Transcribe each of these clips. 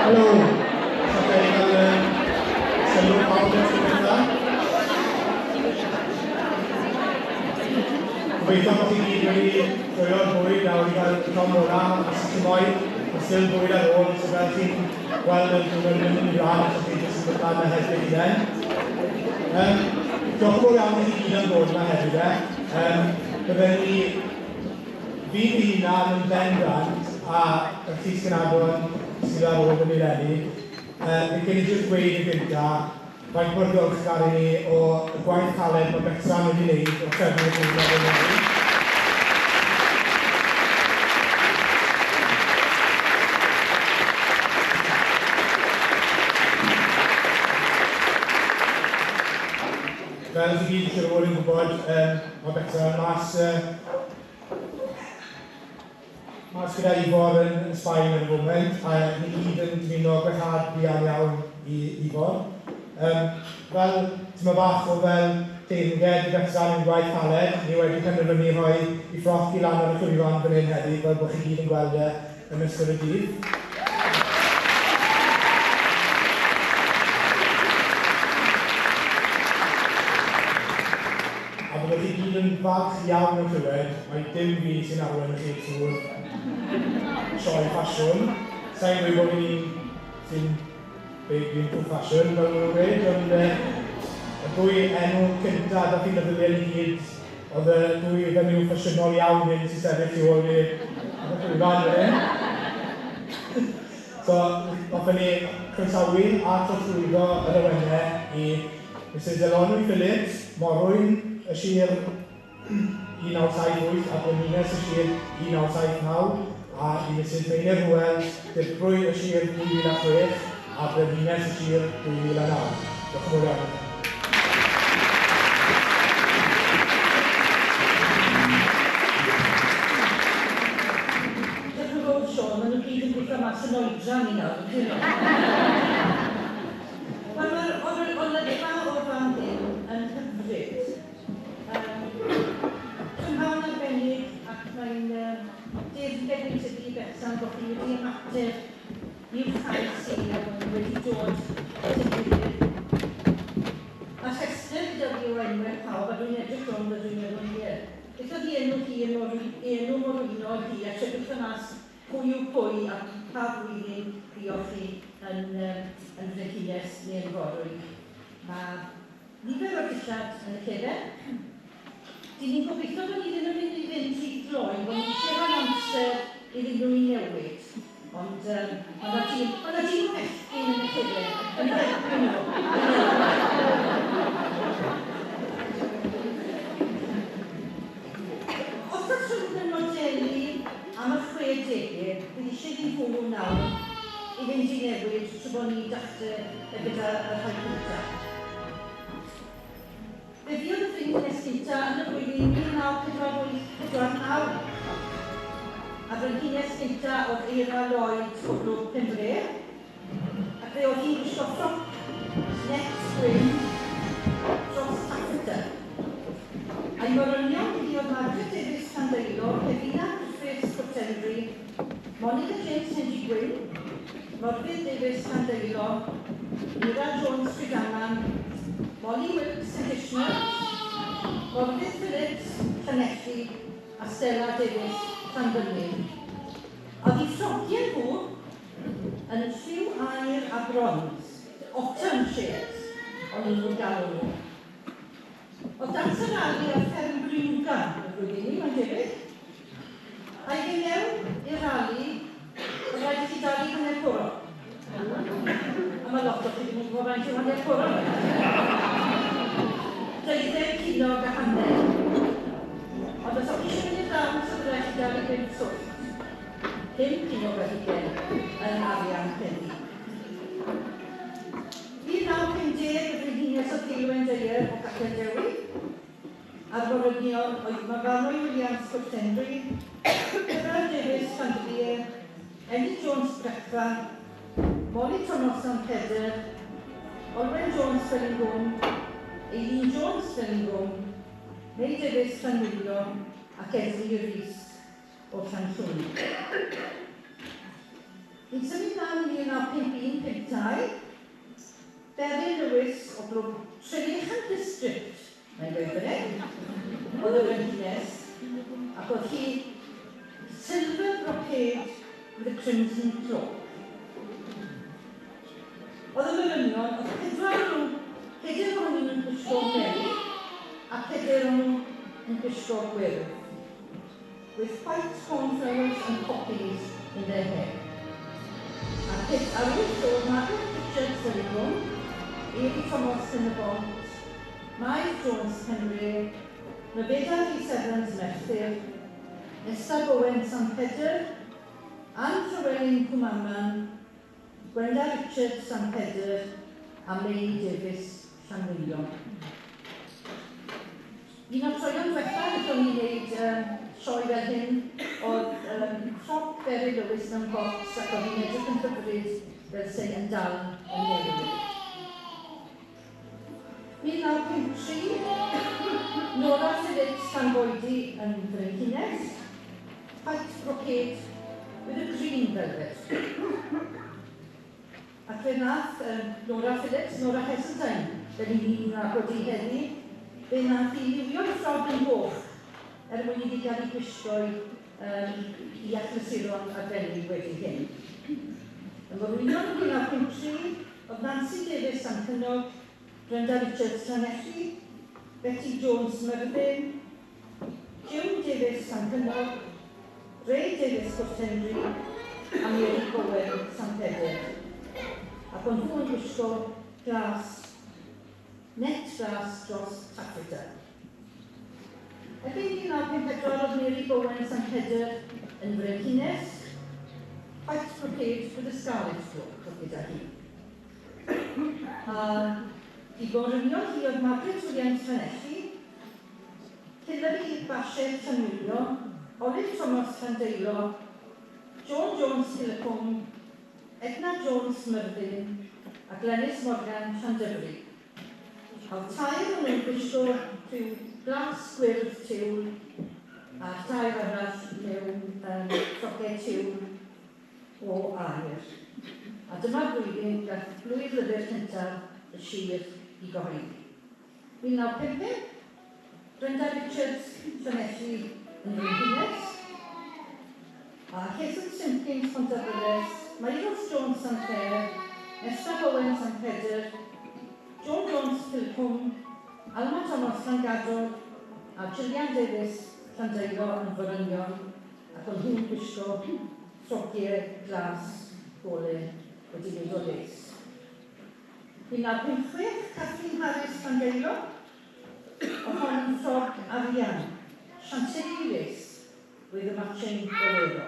Helo! Sa'n cael sylw pawb yn tro. Gobeithio bod chi gyd wedi joio'r bwyd a wedi cael llond ola os chi moyn. Mae still bwyd ar ôl, so fel chi'n gweld y diwrnod yn mynd yn ei flaen, allwch chi jyst yn dod a helpu eich hunain. Diolch yn fawr iawn i chi gyd am ddod yma heddiw de. Bydden ni, fi fy hunan yn bendant a y Llys Cenadon sydd ar ôl fy eleni, fi'n credu jyst dweud yn gynta, faint mor ddiolchgar i ni o y gwaith caled mae Betsan wedi wneud o trefnu'r diwrnod eleni. Fel chi gyd siŵr o fod yn gwybod, mae Betsan mas mas gyda Ifor yn Sbaen ar y foment, a ni gyd yn dymuno gwellhad buan iawn i Ifor. Fel tyma bach o fel teyrnged i Betsan yn gwaith caled, ni wedi penderfynu rhoi i ffroc i lan ar y llwyfan fan hyn heddi, fel bod chi gyd yn gweld e yn ystod y dydd. A byddwch chi gyd yn falch iawn o clywed mai dim fi sy'n arwain y chi trwy'r sioe ffasiwn. Sa i'n gweud bod fi'n un sy'n big into fashion, fel maen nhw'n gweud, ond y dwy enw cynta da chi'n meddyliau ni gyd oedd y dwy fenyw ffasiynol iawn hyn sy'n sefyll tu ôl fi ar y llwyfan fan hyn. So, hoffen ni croesawu a trosglwyddo yr awenau i Misus Elonwy Phillips, Morwyn y Sir 1978 a Brenhines y Sir 1979, a i Misus Meinir Hywel, Dirprwy y Sir 2006 a Brenhines y Sir 2009. Diolch yn fawr iawn i chi. Diolch yn fawr, Siôn. Maen nhw gyd yn gweithio mas yn oedran i nawr, yn dyn nhw? Wel, mae'r olygfa o'r fan hyn yn hyfryd. Prynhawn arbennig, ac mae'n deyrnged fi'n tyfu i Betsan bod chi wedi ymateb i'w chais hi a bod nhw wedi dod at ei gilydd. Mae rhestr gyda fi o enwau pawb a dwi'n edrych rownd a dwi'n meddwl, ie, beth oedd ei enw hi yn mor, enw morwynol hi a trio gweithio mas pwy yw pwy a pa flwyddyn fuoch chi yn, yn frenhines neu yn forwyn. Mae nifer o'r dillad yn y cefen. Dyn ni'n gobeithio bod ni ddim yn mynd i fynd rhy gloi, bod ni'n eisiau rhoi amser iddyn nhw i newid. Ond mae 'na dîm, mae 'na dîm o fechgyn yn y cefen yn helpu nhw i newid. Os oes rhywun yn modelu am y 60au, bydd eisiau iddyn nhw nawr i fynd i newid trwy bod ni'n dachrau gyda y rhai cyntaf. Fe fuodd y frenhines gynta yn y flwyddyn 1948 49, a'r frenhines gynta oedd Eira Lloyd o Glwb Penbre, ac fe oedd hi'n gwisgo ffroc net gwyn dros taffeta. A'i morynion hi oedd Margaret Davies Llandeilo, Hefina Griffiths Pwllhenry, Monica James Hendy Gwyn, Morfydd Davies Llandeilo, Mira Jones Rhydaman, Molly Wilkes Llangishnant, Morfydd Phillips Llanelli a Stella Davies Llanfynydd. Oedd eu ffrogiau nhw yn lliw aur a bronze, autumn shades o'n nhw'n galw nhw. Oedd dant y rali ar fferm Briwgan y flwyddyn 'ny, mae'n debyg. A i fynd mewn i'r rali, oedd rhaid i chi dalu hanner coron. A mae lot o chi ddim yn gwybod faint yw hanner coron. Deuddeg ceiniog a hanner. Ond os o'ch chi eisiau mynd i'r ddawns, oedd rhaid chi dalu 5 swllt. 5 ceiniog ar hugain yn arian heddi. 1950, y Frenhines oedd Heulwen Dyer o Gapel Dewi, a'r forynion oedd Myfanwy Williams Pwllhenry, Gerald Davies Llandybie, Enid Jones Brechfa, Molly Thomas Sant Pedr, Olwen Jones Felingwm, Eileen Jones Felingwm, May Davies Llanwilio ac Esli Rees o Llanllwni. Ni'n symud mlaen Morwynion 1951-52, Beryl Lewis o glwb Trelechan District, mae'n gweud fan hyn, oedd y frenhines, ac oedd hi silver brocade with a crimson cloak. Oedd y morynion, oedd pedwar nhw, pedair ohonyn nhw'n gwisgo melyn, a pedair ohonyn nhw yn gwisgo gwyrdd, with white cornflowers and poppies in their hair. A ar wyth oedd Margaret Richards Felygwm, Eri Thomas yn y Bont, Mair Jones Penre, Mabeda Rhys Evans Merthyr, Nesta Bowen San Pedr, Anne Llewellyn Cwmaman, Gwenda Richards San Pedr a Meini Davies Llanwylio. Un o'r troion diwetha wnaethon ni wneud sioe fel hyn oedd ffrog Beryl Lewis mewn bocs ac oedd hi'n edrych yn hyfryd fel se yn dal yn newydd. 1953, Nora Phillips Llanboidy yn frenhines, white brocade with a green velvet. Ac fe wnaeth Nora Phillips, Nora Heseltine, fel i ni'n nabod hi heddi, fe wnaeth hi liwio'i ffrog yn goch er mwyn iddi gael ei gwisgo i achlysuron arbennig wedi hyn. Y morwynion yn 1953, oedd Nancy Davies Llancynog, Brenda Richards Llanelli, Betty Jones Myrddin, June Davies Llancynog, Ray Davies Gwrthenry a Mary Bowen Llanpedr. Ac o'n nhw'n gwisgo glas, net glas dros taffeta. Erbyn 1954 oedd Mary Bowen Llanpedr yn frenhines, white brocade with a scarlet cloak oedd gyda hi. A i gorynion hi oedd Margaret Williams Llanelli, Hilary Bashir Llanwylio, Olive Thomas Llandeilo, Joan Jones Cilacwm, Edna Jones Myrddin a Glenys Morgan Llandyfri. A oedd tair o'n nhw'n gwisgo rhyw glas gwyrdd tiwl a'r tair arall mewn ffrogau tiwl o aur. A dyma'r blwyddyn gath blwyddlyfr cyntaf y sir i gyhoeddi. 1955, Brenda Richards Llanelli yn frenhines, a Hazel Simpkins Pontarddulais, Myros Jones Sant Fair, Nesta Bowen Sant Pedr, Joan Jones Cilcwm, Alma Thomas Llangadog a Gillian Davies Llandeilo yn forynion, ac o'n nhw'n gwisgo ffrogiau glas gole wedi wneud o les. 1956, Kathleen Harris Llandeilo, oedd hon yn ffrog arian, Chantilly lace, with a matching bolero.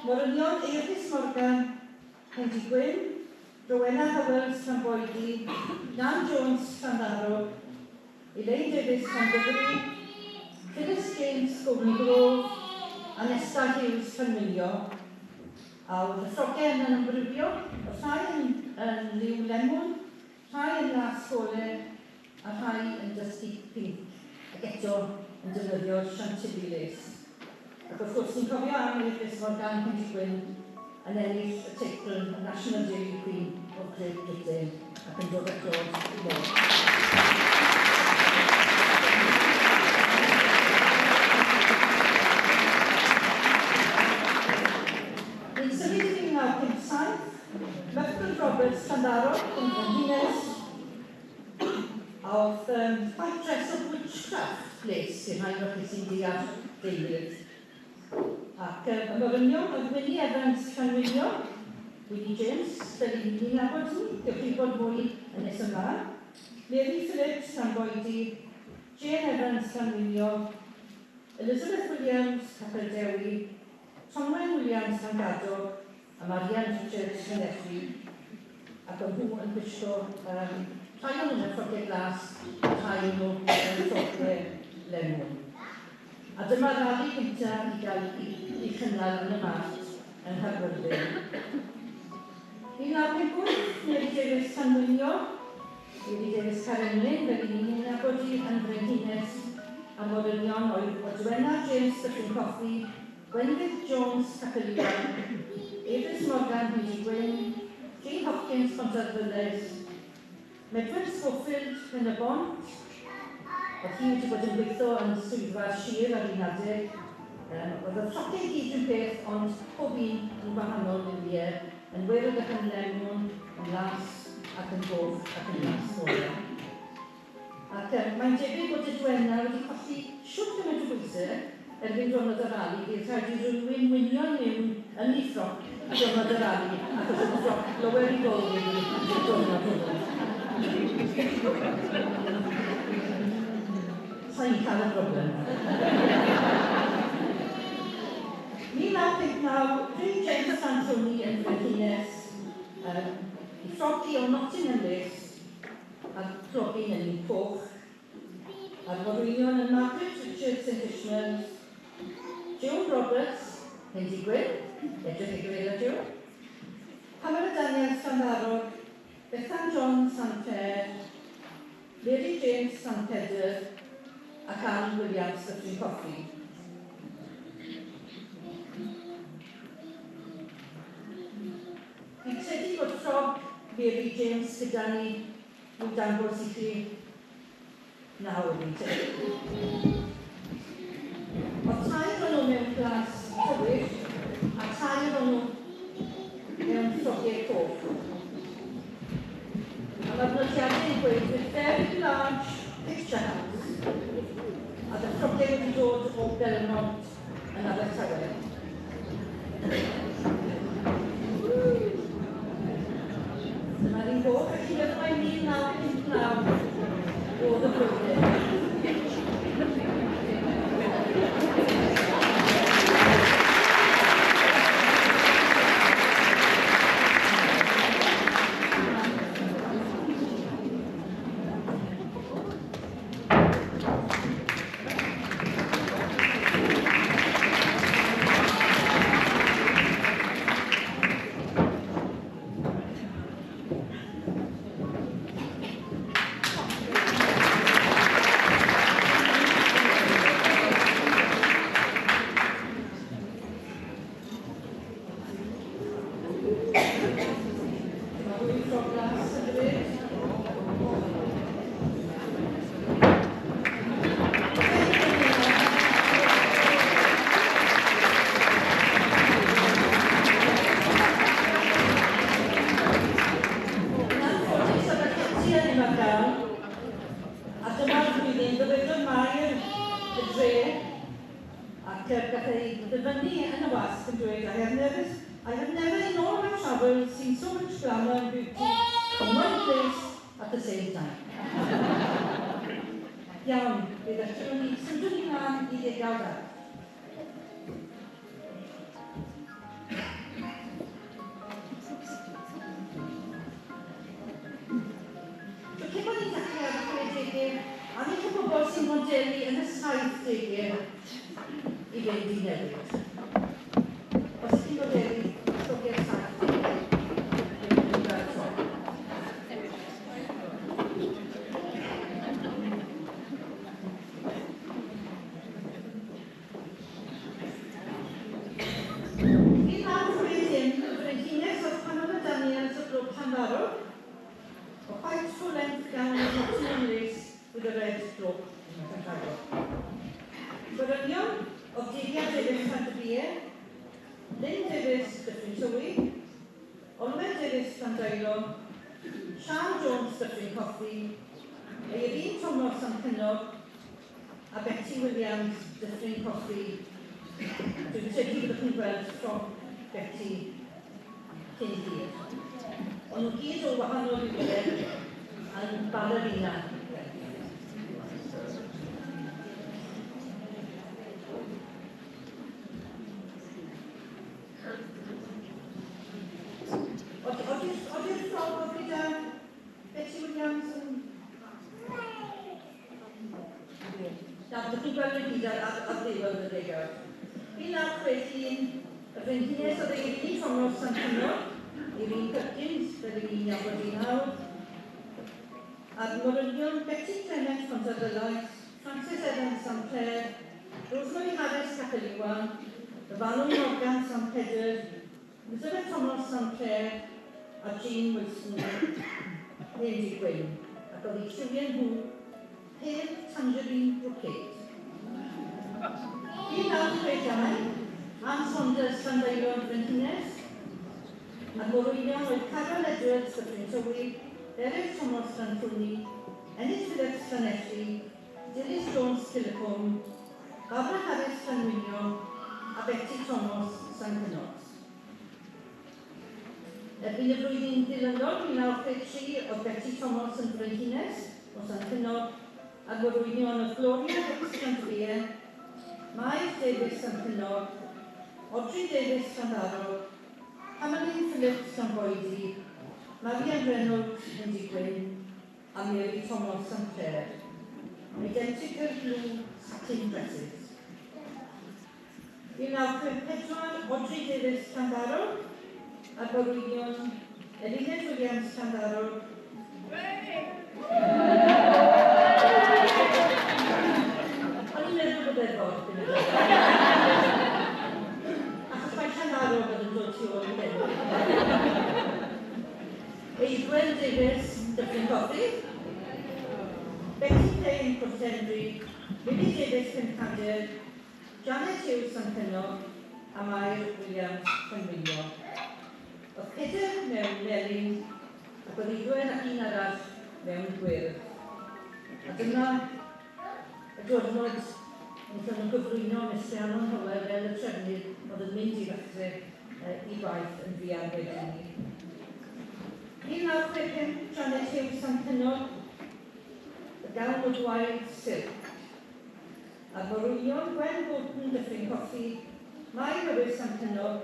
Morynion Eiris Morgan, Hendy Gwyn, Rowena Howells Llanboidy, Nan Jones Llanddarog, Elaine Davies Llandyfri, Phyllis James Golden Grove, a Nesta Hughes Llanwylio. A oedd y ffrogau yn amrywio, oedd rhai yn liw lemwn, rhai yn las gole, a rhai yn dusty pink, ac eto yn defnyddio'r Chantilly lace. Ac wrth gwrs, ni'n cofio am Eiris Morgan Hendy Gwyn yn ennill y teitl y National Dairy Queen of Great Britain ac yn dod â clod i lawr. Ni'n symud i 1957, Merthyr Roberts Llanddarog yn frenhines, a oedd white dress of witchcraft lace i'r rhai o'r chi sy'n deall deunydd. Ac y morynion oedd Winnie Evans Llanwylio, Winnie James, fel i ni'n nabod hi, gewch chi wybod mwy yn nes ymlaen. Mary Phillips Llanboidy, Jane Evans Llanwylio, Elizabeth Williams Capel Dewi, Tomwen Williams Llangadog a Marian Richards Llanelli, ac o'n nhw yn gwisgo rhai o'n nhw'n ffrogiau glas a rhai o'n nhw yn ffrogiau lemwn. A dyma'r rali gyntaf i gael ei chynnal yn y mart yng Nghaerfyrddin. 1958, Mary Davies Llanwynio, Mary Davies Carenlyn, fel i ni'n nabod hi yn frenhines a morynion oedd Odwenna James Dyffryn Cothi, Gwenfydd Jones Capel Iwan, Idris Morgan Hendy-Gwyn, Jane Hopkins Pontarddulais, Medwyn Schofield Pen-y-bont, oedd hi wedi bod yn gweithio yn swyddfa sir ar un adeg. Oedd y ffrociau i gyd un peth, ond pob un yn wahanol liwiau, yn wyrdd ac yn lemwn, yn las ac yn goch ac yn las golau. Ac mae'n debyg bod Edwena wedi colli shwt gymaint o bwysau erbyn diwrnod y rali, bydd rhaid i rywun winio i mewn yn ei ffroc diwrnod y rali, achos oedd y ffroc lower i gol iddi i'r diwrnod hwnnw. Sa i'n cael y broblem 'na. 1959, Pryd James Santoni yn frenhines, ei ffroc hi o Nottingham Lace, a'r clogyn yn un coch, a'r morwynion yn Margaret Richards St Ishmael's, Joan Roberts, Hendy-gwyn, edrych i gyfeiriad Joan, Pamela Daniels Llanddarog, Bethan John Sant Fair, Mary James Sant Pedr ac Ann Williams Dyffryn Cothi. Fi'n credu bod ffrog Mary James gyda ni i'w dangos i chi nawr, fi'n credu. Oedd tair o'n nhw mewn glas tywyll a tair o'n nhw mewn ffrogiau coch. A mae'r nodiadau'n gweud with very large picture house. A y ffrogiau wedi dod o Belmont yn Abertawe. Dyma'r un goch, felly meddwl mai 1959 oedd y flwyddyn. Mae ddwy ffrog las yn dweud. Yn anffodus, oedd y catiau ddim ar gael, a dyma'r flwyddyn ddywedodd Mair y dre, ac gath ei ddyfynnu yn y wasg yn dweud, I have never, I have never in all my travels seen so much glamour and beauty in one place at the same time. Iawn, fe ddechreuwn ni, symudwn ni mlaen i ddegawd arall. So cyn bod ni'n dechrau ar y 60au, a nid y bobl sy'n modelu yn y 70au i fynd i newid. Os ydych chi'n modelu llogiau 70au, byddwch chi'n gweld tro. 1960, y frenhines oedd Pamela Daniels o Glwb Llanddarog, a white full-length gown of Nottingham lace with a red cloak yn rhagor. Gofynion oedd Delia Davies Llandybie, Lynn Davies Dyffryn Tywi, Olwen Davies Llandeilo, Sian Jones Dyffryn Cothi, Eirin Thomas Llancynog, a Betty Williams Dyffryn Cothi. Dwi'n credu byddwch chi'n gweld ffrog Betty cyn hir. Ond nhw gyd o wahanol liwiau yn ballerina. Oeddi'r ffrog oedd gyda Betty Williams yn... Na, byddwch chi'n gweld nhw gyd ar ddiwedd y degawd. 1961, y frenhines oedd Eirini Thomas Llancynog, Eirin Perkins, fel i ni'n nabod hi nawr, a'r morynion Betty Clement Pontarddulais, Frances Evans Sant Clare, Rosemary Harris Capel Iwan, y Falwn Morgan Sant Pedr, Elizabeth Thomas Sant Clare a Jean Wilson Hendy Gwyn, ac oedd eu lliwiau nhw pale tangerine brocade. 1962, Ann Saunders Llandeilo Frenhines, a'r morwynion oedd Carol Edwards Dyffryn Tywi, Beryl Thomas Llanllwni, Enid Phillips Llanelli, Dilys Jones Cil-y-cwm, Barbara Harris Llanwinio a Betty Thomas Sancynot. Erbyn y flwyddyn ddilynol, 1963, oedd Betty Thomas yn frenhines o Sancynod a'r morwynion oedd Gloria Hicks Llanfrie, Mair Davies Sancynod, Audrey Davies Llanddarog, Hamelin Phillips Llanboidy, Marian Reynolds Hendy-gwyn a Mary Thomas Sant Clare. Identical blue satin dresses. 1964, Audrey Davies Llanddarog a'r Borwynion Eluned Williams Llanddarog. O'n i'n meddwl bod e'r ffordd yn y Achos mae Llanddarog oedd yn dod tu ôl i enw. Eiddwen Davies, Dyffryn Cothi. Betty Payne, Pwll Henry. Millie Davies, Pencader. Janet Hughes, Llancynog, a Mair Williams, Llanwinio. Oedd pedair mewn melyn, ac oedd Eiddwen ac un arall mewn gwyrdd. A dyma y diwrnod wnaethon nhw gyflwyno Miss Rhiannon Howell fel y trefnydd oedd yn mynd i ddechrau i gwaith yn fuan wedi 'ny. 1965, Janet Hughes, Llancynog, y gown oedd wild silk. A'r morwynion Gwen Bolton, Dyffryn Cothi, Mai Lewis, Llancynog,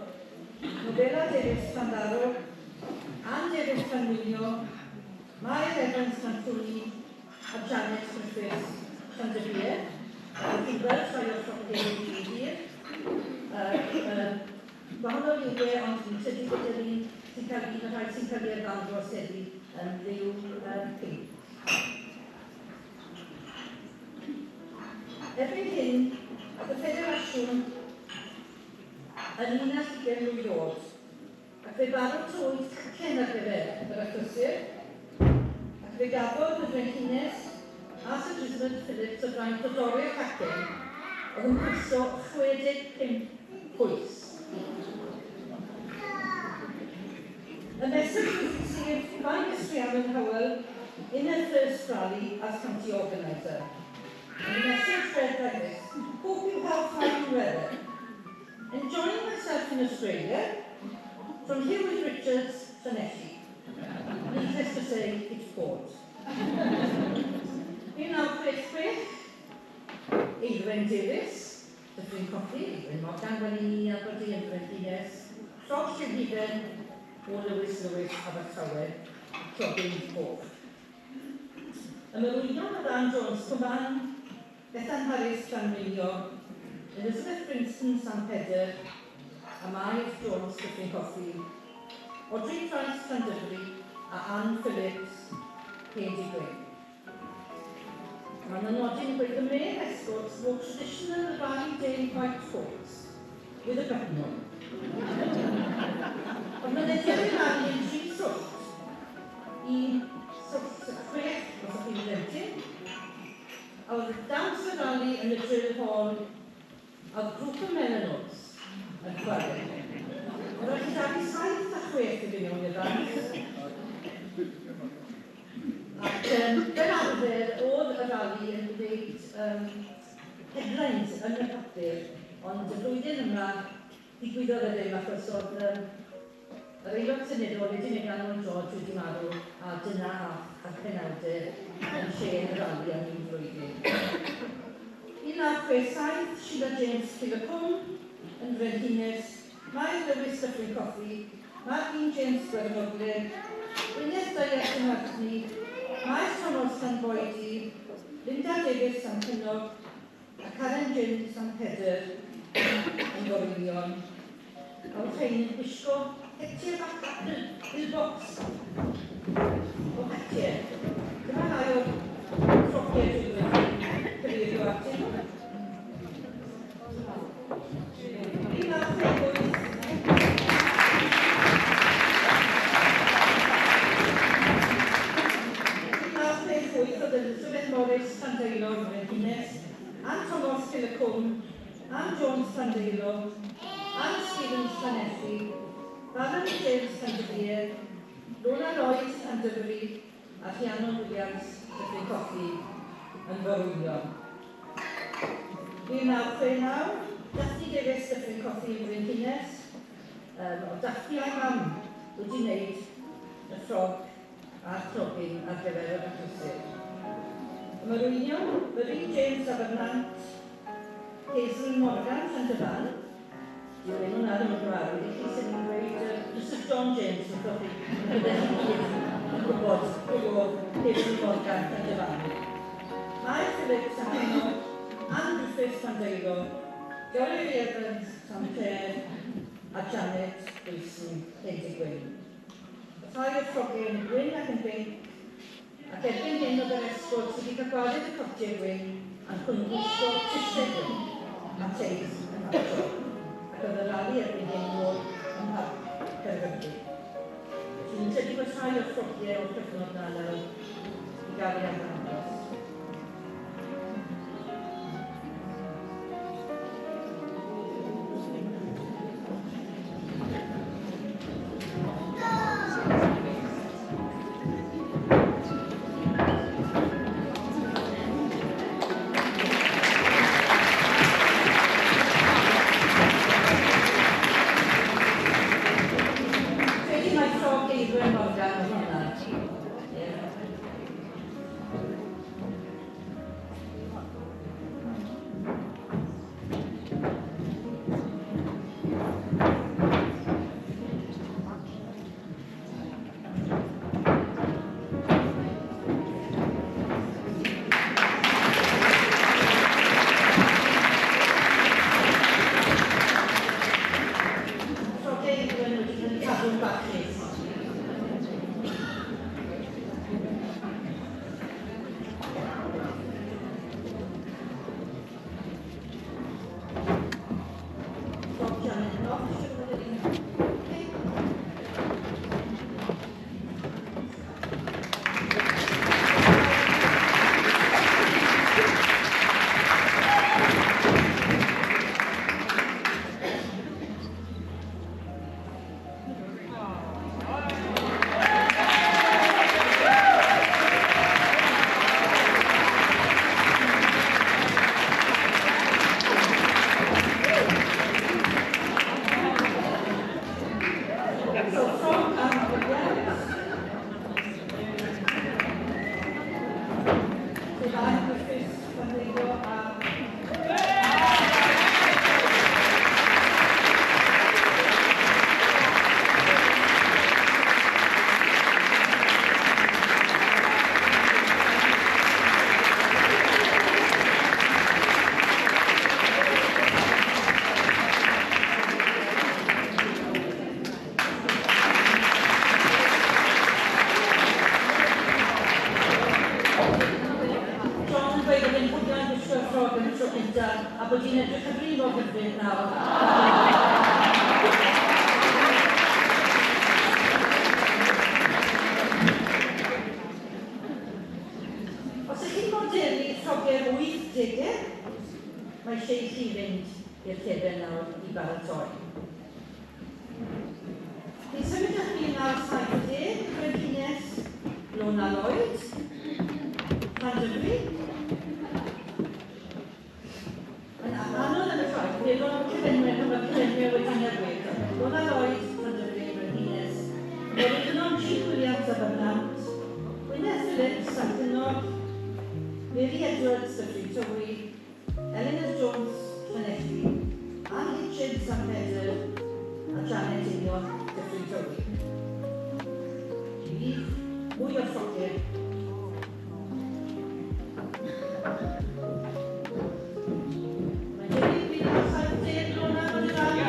Novella Davies, Llanddarog, Ann Davies, Llanwinio, Mair Evans, Llanllwni, a Janet Griffiths, Llandybie. Ac chi'n gweld rhai o'r ffrociau wedi'u hir. Gwahanol liwiau, ond fi'n credu bod yr un sy'n cael, un o'r rhai sy'n cael ei arddangos heddi yn liw pinc. Erbyn hyn, oedd y Ffederasiwn yn un ar hugain mlwydd oed, ac fe baratowyd cacen ar gyfer yr achlysur, ac fe gafodd y Frenhines a Sir Desmond Phillips y fraint o dorri'r cacen, oedd yn pwyso 65 pwys. A message was received by Miss Rhiannon Howell in her first rally as county organiser. And the message read like this: Hope you have fine weather. Enjoying myself in Australia. From Hewitt Richards, Llanelli. Needless to say, it poured. 1966, Eiddwen Davies, Dyffryn Cothi, Eiddwen Morgan fel i ni nabod hi yn Frenhines, Llog Llynhufen o Lewis Lewis Abertawe, Clogyn Coch. Ymyrwynion oedd Ann Jones Cwmann, Bethan Harris Llanwinio, Elizabeth Brinson San Pedr, a Mair Jones Dyffryn Cothi, Audrey Price Llandyfri a Ann Phillips Hendy Gwyn. Mae yna nodyn yn gweud the male escorts wore traditional Rally Day white coats with a button on. Ond mynediad i'r rali yn 3 swllt, 1 swllt a 6 os ydych chi'n blentyn. A oedd dawns y rali yn y drill hall a oedd grŵp y Melanotes yn chwarae. Oedd rhaid i dalu 7 a 6 i fynd mewn i'r ddawns. Ac fel arfer, oedd y rali yn gwneud headlines yn y papur, ond y flwyddyn yma, ddigwyddodd e ddim achos oedd yr aelod seneddol wedi Megan George wedi marw, a dyna ath a'r penawdau yn lle yn y rali am un flwyddyn. 1967, Sheila James Cil-y-cwm yn frenhines, Mair Lewis Dyffryn Cothi, Martin James Gwernogle, Gwyneth Dyer Llanarthni, Mair Thomas Llanboidy, Linda Davies Llancynog a Karen Jyn Llanpedr yn forwynion. A oedd rhain yn gwisgo hetiau bach pillbox o hetiau. Dyma rhai o'r ffrociau dwi wedi cyfeirio atyn nhw. 1968. Llanelli, Valerie James Llandybie, Lona Lloyd Llandyfri a Rhiannon Williams Dyffryn Cothi yn forwynion. 1969, Daphne Davies Dyffryn Cothi yn Frenhines, o Daphne a'i mam wedi wneud y ffrog a'r clogyn ar gyfer yr achlysur. Y morwynion, Marie James Abernant, Hazel Morgan Llandyfan, dyw'r enw 'na ddim yn gyfarwydd i chi, sy'n ni'n dweud Mrs John James wrthoch chi, byddech chi gyd yn gwybod pwy oedd Hazel Morgan Llandyfan. Mair Phillips Llangynog, Ann Griffiths Llandeilo, Dorothy Evans Llanfair a Janet Wilson Hendy-Gwyn. Rhai o'r ffrogiau yn gwyn ac yn binc, ac erbyn hyn oedd yr esgor sydd wedi cael gwared y cotiau gwyn a'n gwisgo tisiau gwyn a teis yn matsio, ac oedd y rali erbyn hyn nôl ym Mharc Caerfyrddin. Felly fi'n credu bod rhai o'r ffrogiau o'r cyfnod 'na nawr i gael eu arddangos. Credu mai ffrog Eirwen Morgan oedd hwnna. Ie. Ffrogiau Eirwen wedi cael eu cadw'n barchus. Ffrog Janet Knox, siŵr o fod yr un pinc. So ffrog Ann Williams. Sef Ann Griffiths Llandeilo a John yn dweud bod e'n hwnna'n gwisgo'r ffrog am y tro cyntaf a bod hi'n edrych yn rhy mor hyfryd nawr. Os ydych chi'n modelu ffrogiau'r 80au, mae eisiau i chi fynd i'r llefen nawr i baratoi. Ni'n symud at 1970, Frenhines Lona Lloyd, Llandyfri. Yn anodd yn y ffaith, meddwl am y cyfenwau pan mae'r cyfenwau wedi newid. Lona Lloyd, Llandyfri, Frenhines. Morwynon Jean Williams Abernant, Gwyneth Phillips, Llangynog, Mary Edwards, Dyffryn Tywi, Eleanor Jones, Llanelli, Ann Hitchens, San Pedr, a Janet Einion, Dyffryn Tywi. I mwy o'r ffrogiau. Mae'n debyg 1970, Lona, bod y rali.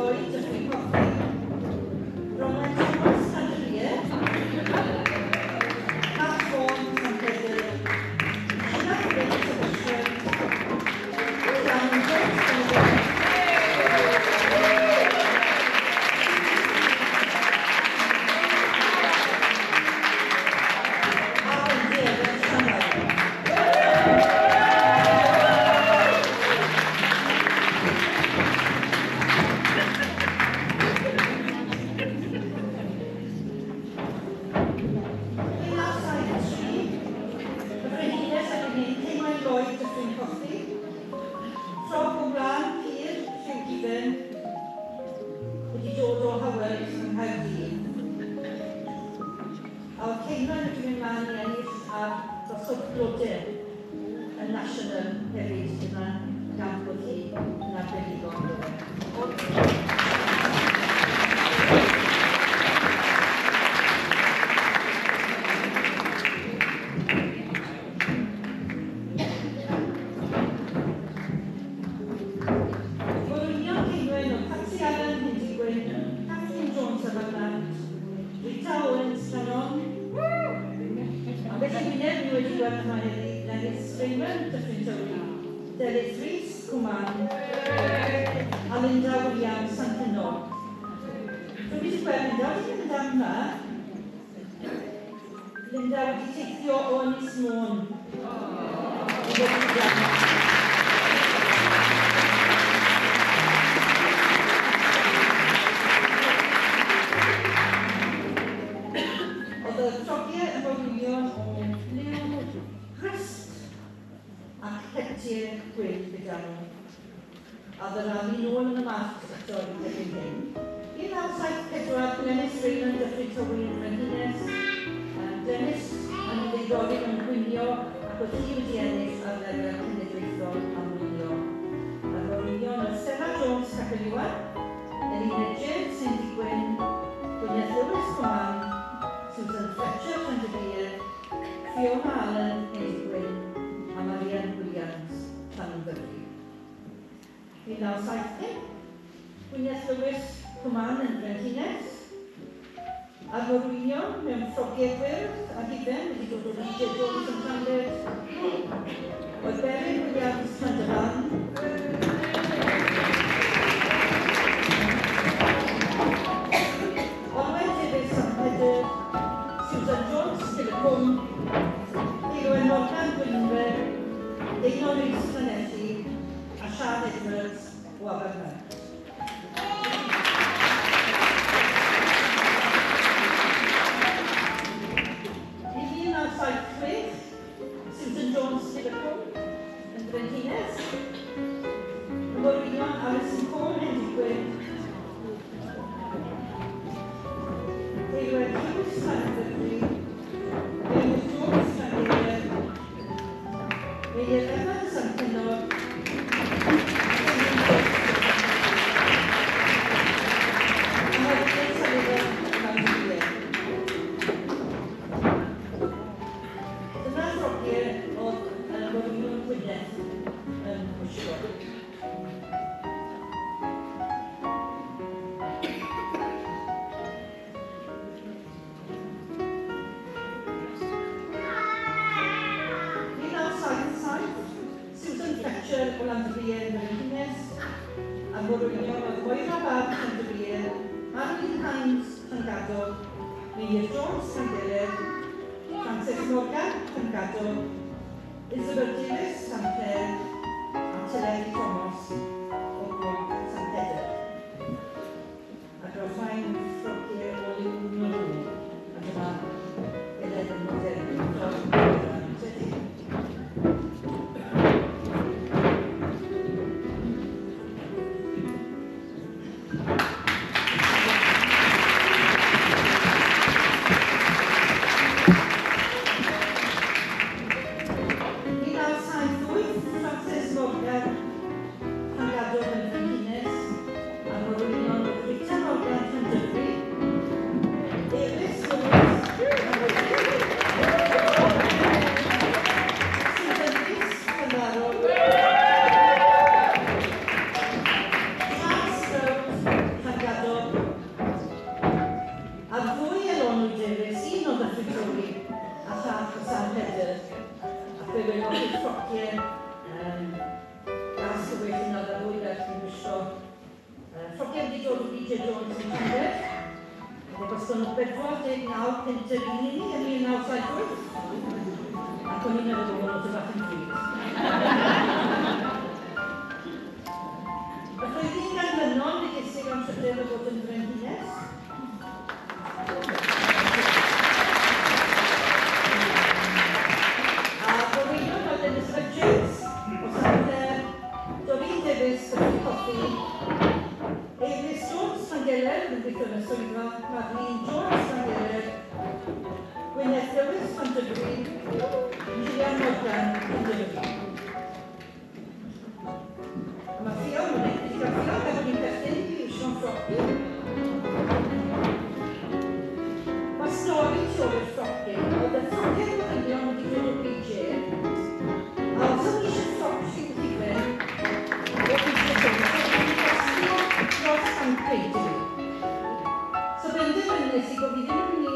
Lloyd, Dyffryn Cothi, Bronwen Thomas, Llandyrie, Pat Vaughan, Llanbedr, Sheila Briggs, Aberystwyth, Rhiannon Jones, Llanbedr, a Wendy Evans, Llanfair. 1973, y Frenhines erbyn hyn, Ceinwen Lloyd, Dyffryn Cothi, Ffrog o wlân hir, lliw hufen, wedi dod o Howard yng Nghaerdydd. A oedd Ceinwen wedi mynd mlaen i ennill ar gosod blodau yn National hefyd, dyna gamp oedd hi yn arbenigo ynddo fe. Morwynion Ceinwen oedd Patsy Allen, Hendy-gwyn, Kathleen Jones Abernant, Rita Owens, Llanon, Ambell i wyneb ni wedi gweld yma heddi, Glenys Raymond, Dyffryn Tywi, Delyth Rhys, Cwmann, a Linda Williams, Llangynog. Rwy'n wedi gweld Linda, wedi mynd am yma. Linda wedi teithio o Ynys Môn. I ddod i gweld. Oedd y ffrogiau yn fawrion o liw rust a hetiau gwyn gyda nhw. A oedd y rali nôl yn y mart eto i erbyn hyn. 1974, Glenys Raymond, Dyffryn Tywi, Frenhines. Glenys yn ddiddori mewn gwynio ac oedd hi wedi ennill ar lefel cenedlaethol am wynio. Y morwynion oedd Stella Jones, Capel Iwan, Elina James, Hendy-gwyn, Gwyneth Lewis, Cwmann, Susan Fletcher, Llandybie, Fiona Allen, Hendy-gwyn, a Marianne Williams, Llanymddyfri. 1975, Gwyneth Lewis, Cwmann yn Frenhines, a'r morwynion mewn ffrogiau gwyrdd a hufen wedi dod o Lydia Jones yn Llanbed, oedd Beryl Williams, Llandyfan, Olwen Davies, Sant Pedr, Susan Jones, Cil y Cwm, Heulwen Morgan, Gwynfe, Gaynor Rees, Llanelli, a Sian Edwards o Abermert. I 1976, Susan Jones, Cil y Cwm, yn Frenhines, y morwynion Alison Cone, Hendy-gwyn, Heulwen Hughes, Llanymddyfri, Meinir Jones, Llangeler, Meinir Evans, Llancynog, a Margaret Sullivan, Llandybie. Dyna'r ffrogiau oedd morwynion Gwynedd yn gwisgo. 1977, Susan Fletcher o Landybie yn Frenhines, a morwynion oedd Moira Barr, Llandybie, Marilyn Hines, Llangadog, Meinir Jones, Llangeler, Frances Morgan, Llangadog, Isabel Davies, Sant Clare, a Teleri Thomas o Gwm Sant Pedr. Ac roedd rhain ffrogiau o liw maroon, a dyma Heledd yn derbyn ffrog Moira, credu. 1978, Frances Morgan, PJ Jones yn Llambed. Fe goston nhw 49 punt yr un i ni yn 1978. Ac o'n i'n meddwl bod nhw'n bach yn ddrud. Y flwyddyn ganlynol, fe ges i'r anrhydedd o fod yn frenhines. A gwaweion oedd Elizabeth James o Santander, Doreen Davies, Dyffryn Cothi, Eilis Jones, Llangeler, yn gweithio yn y swyddfa, Madeleine Jones, Llangeler, Gwyneth Lewis, Llandyfri, Gillian Morgan, Llandyfri. A mae Ffion yn edrych ar Ffion, gan bod ni'n perthyn i Siôn Ffrogi. Mae stori tu ôl i'r ffrogi. Oedd y ffrogiau gofynion wedi dod o BJ, a os oedd eisiau ffroc lliw hufen o BJ Jones, oedd wedi costio dros 100 punt i fi. So benderfynais i bod fi ddim yn mynd i,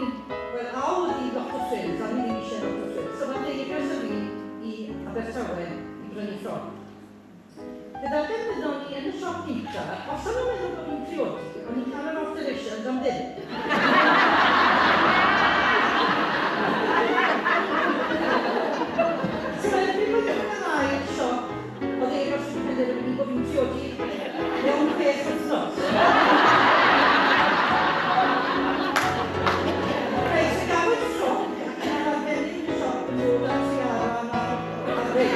wel, a oedd hi lot o frills, a o'n i ddim eisiau lot o frills. So mae Deirdre a fi i Abertawe i brynu ffrog. Fe ddarganfyddon ni yn y siop gynta, os o'n nhw'n meddwl bod fi'n priodi, o'n i'n cael yr alterations am ddim. So erbyn bod ni'n yr ail siop, oedd Eros wedi penderfynu bod fi'n priodi mewn 6 wythnos. Reit, fe gafwyd y ffrog, ac yna'r arbennig yn y siop yn dod â'r tiara yma ar ring.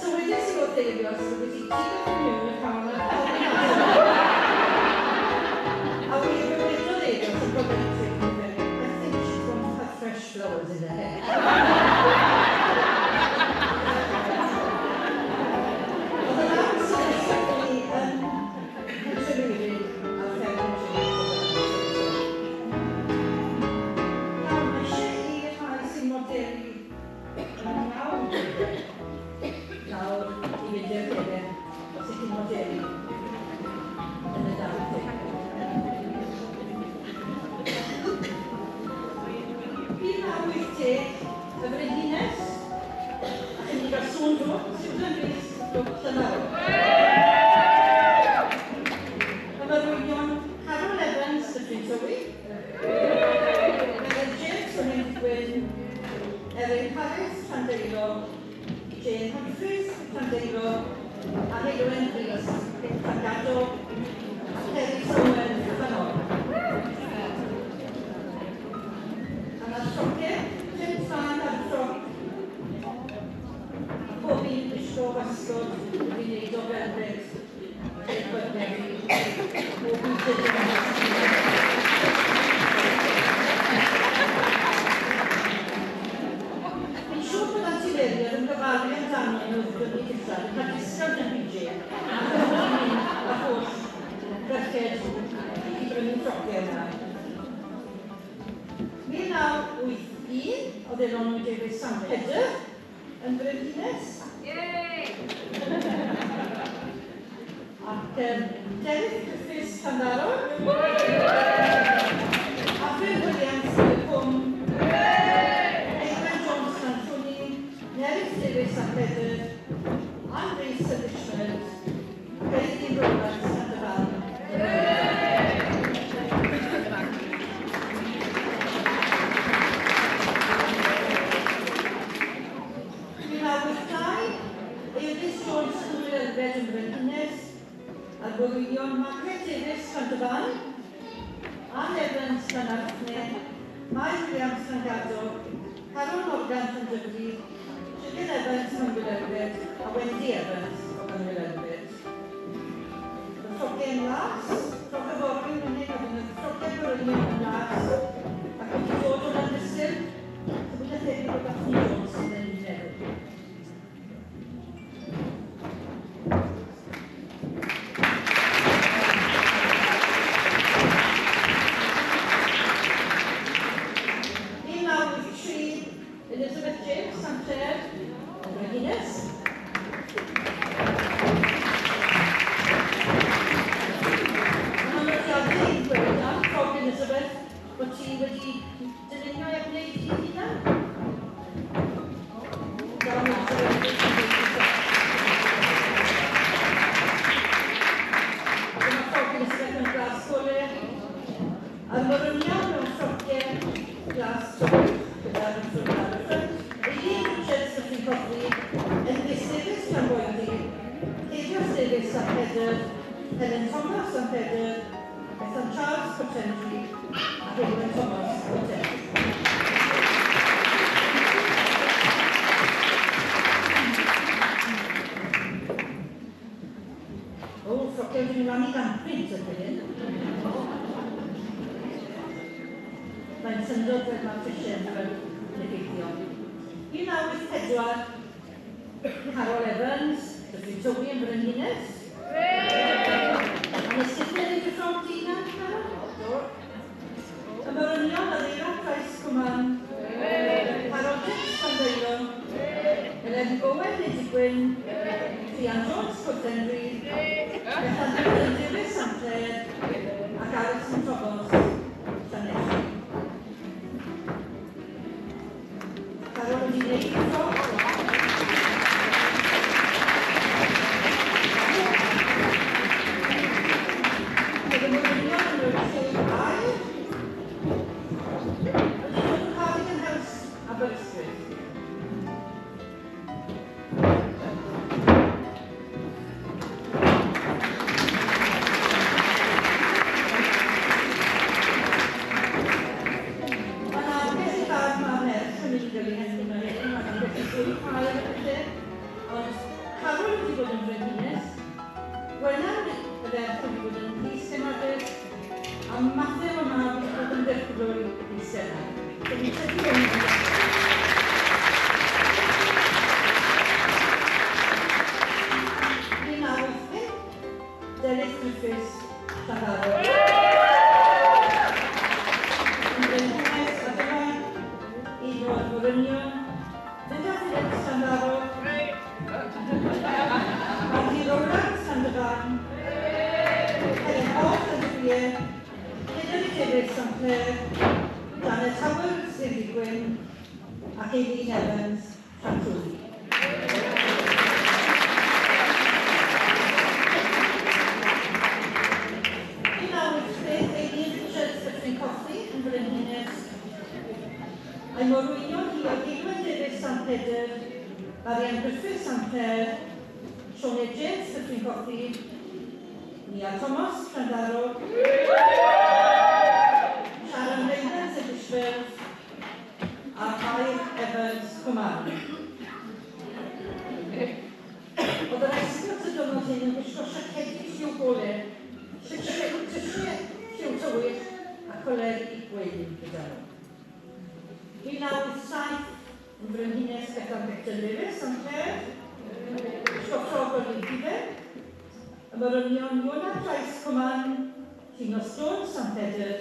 So wedes i wrth Eirios, so wedi ti ddod i mewn y canol a'r cofyn ato. A wir, fe wedodd Eirios yn gobeithio i fi, I think she's going to have fresh flowers in her hair. Oedd yr amser nesaf ni yn Pentremeurig ar fferm Pentremeurig oedd yr amser nesaf. Nawr, mae eisiau i'r rhai sy'n modelu yn y 90au nawr i fynd i'r deren os ydych chi'n modelu yn y 20au. 1980, y Frenhines, a chi'n mynd i gael sŵn drwg, Susan Rees, Clwb Llanarwg. Y morwynion Carol Evans, Dyffryn Tywi, Melen James o Nant-y-Gwyn, Erin Harris, Llandeilo, Jane Humphreys, Llandeilo, a Heulwen Rees, Llangadog, a Cerys Owen, Ffynnon. A mae'r ffrociau, print mân ar y ffroc, a pob un yn gwisgo wasgod wedi wneud o felfed neu Burberry, o BJ Jones. Fi'n siŵr bod Anti Mary oedd yn gofalu amdano nhw wrth brynu dillad yn cael discount yn BJ achos bod hi'n mynd â'r holl ferched i brynu ffrociau yna. 1981, oedd Elonwy Davies San Pedr yn frenhines. Ac Derek Griffiths Llanddarog. Avril Williams y Cwm. Eiwen Jones Llanllwni. Nerys Lewis San Pedr. Anne Rees yn Richmond. Eileen Rowlands Llandyfan. 1982, Eirlys Jones yn Llwynelfed yn Frenhines, a'r morwynion Margaret Davies Llandyfan, Anne Evans Llanarthne, Mai Williams Llangadog, Carol Morgan Llandyfri, Gillian Evans Llanwilelfed a Wendy Evans o Llanwilelfed. Y ffrociau yn las, ffroc y forwyn yn hyn, oedd yn y ffrociau morwynion yn las, ac wedi dod o Landysul, so mwy na thebyg o Daphne Jones sydd yn meddwl. 1983, Elizabeth James, Sant Clare, yn Frenhines. Mae nodiadau i'n dweud am ffrog Elizabeth bod ti wedi dylunio a gwneud hi hunan. Helen Thomas, Sant Pedr, Bethan Charles, Port a Heulwen Thomas, Port. O, ffrociau wedi mynd lan i 100 punt erbyn hyn. Mae'n syndod fel mae'r prisiau yn effeithio. 1984, Carol Evans, Dyffryn Tywi yn Frenhines. A nes ti wneud y ffrog di na, Carol? Do. Y Morynion, yr Eira Price Cwman. Carol Dix, Llandeilo. Elen Bowen, Lady Gwyn. Rhian Jones, Port Henry. Bethan Newton Davies, Sant Clêr. Ac Alison Thomas, Llanelli. Carol wedi gwneud y ffrog. Bydd y Morynion yn rhoi lliw aur. Wedi dod o Cardigan House, Aberystwyth. Mae yna ambell i fab mab merch yn mynd i gael ei henwi yma heddiw, mae yna ambell i ddwy chwaer a pethau, ond Carol wedi bod yn frenhines, Gwennan y ferch wedi bod yn Llys Genadus, a Matthew y mab wedi bod yn ddirprwy Llys Genad. So fi'n credu hwn yn dechrau. 1985, Delyth Griffiths, Llanddowror. Yn frenhines a dyma un o'r morynion, Linda Phillips, Llanddowror. Mandy Rowland, Llandyfan. Helen Hall, Llandybie. Hilary Davies, Sant Clêr. Janet Howard, Lady Gwyn. Ac Eileen Evans, Llantwli. 1986, Eileen Richards, Dyffryn Cothi, yn frenhines. A'i morwynion hi oedd Heulwen Davies, Sant Pedr, Marianne Griffiths, Sant Clêr, Sioned James, Dyffryn Cothi, Nia Thomas, Llanddowror, Sharon Rowlands, Ynysfyrdd, a Mair Evans, Cwmann. Oedd yr escort y diwrnod hyn yn gwisgo siacedi lliw gole, crisiau lliw tywyll a coleri gwyn gyda nhw. 1987, yn frenhines Bethan Victor Lewis, Sant Clêr, gwisgo ffrog o liw hufen, y morynion Iona Price Cwmann, Llinos Jones, Sant Pedr,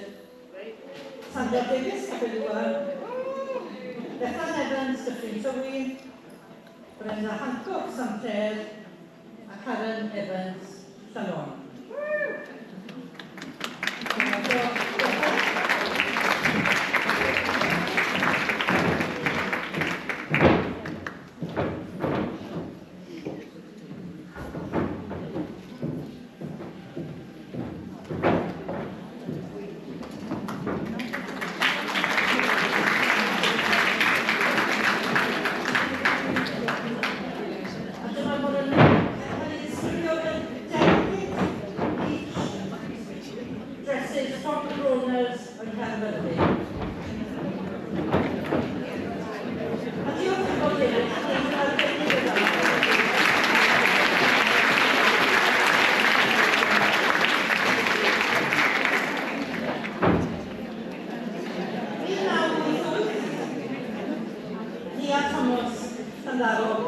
Sandra Davies, Capel Iwan, Bethan Evans, Dyffryn Tywi, Brenda Hancock, Sant Clêr, a Karen Evans, Llannon. Dyma ffrog Bethan. A dyma bod yn cael ei ddisgrifio fel delicate peach dresses from Ronas yng Nghaerfyrddin. A diolch i fod hyn yn gwneud yn arbennig o dda. 1988, Nia Thomas, Llanddowror.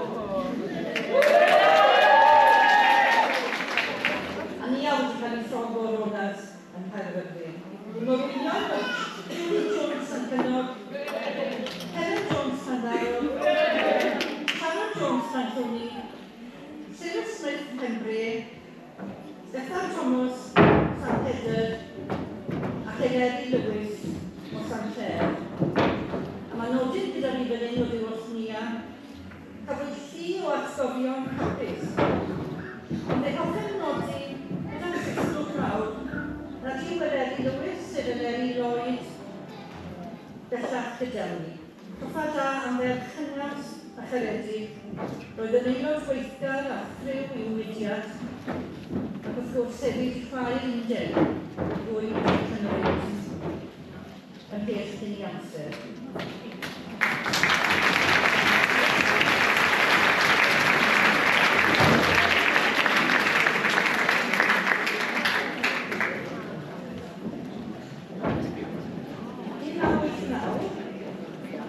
A Nia wedi cael ei ffrog o Ronas yn Nghaerfyrddin. Morwynion Julie Jones yn Cynog, Helen Jones Llanddowror, Sharon Jones Llanllwni, Sarah Smith Pembrey, Bethan Thomas Sant Pedr ac Eleri Lewis o Sant Clêr. A mae nodyn gyda fi fan hyn oddi wrth Nia. Cafwyd llu o atgofion hapus. Ond fe hoffem nodi gyda thristwch mawr nad yw Eleri Lewis, sef Eleri Lloyd, bellach gyda ni. Coffa da am ferch cynnes a charedig, roedd yn aelod gweithgar a thriw i'w mudiad, ac wrth gwrs hefyd chwaer Undeb, ddwy cymryd yn peth cyn i amser.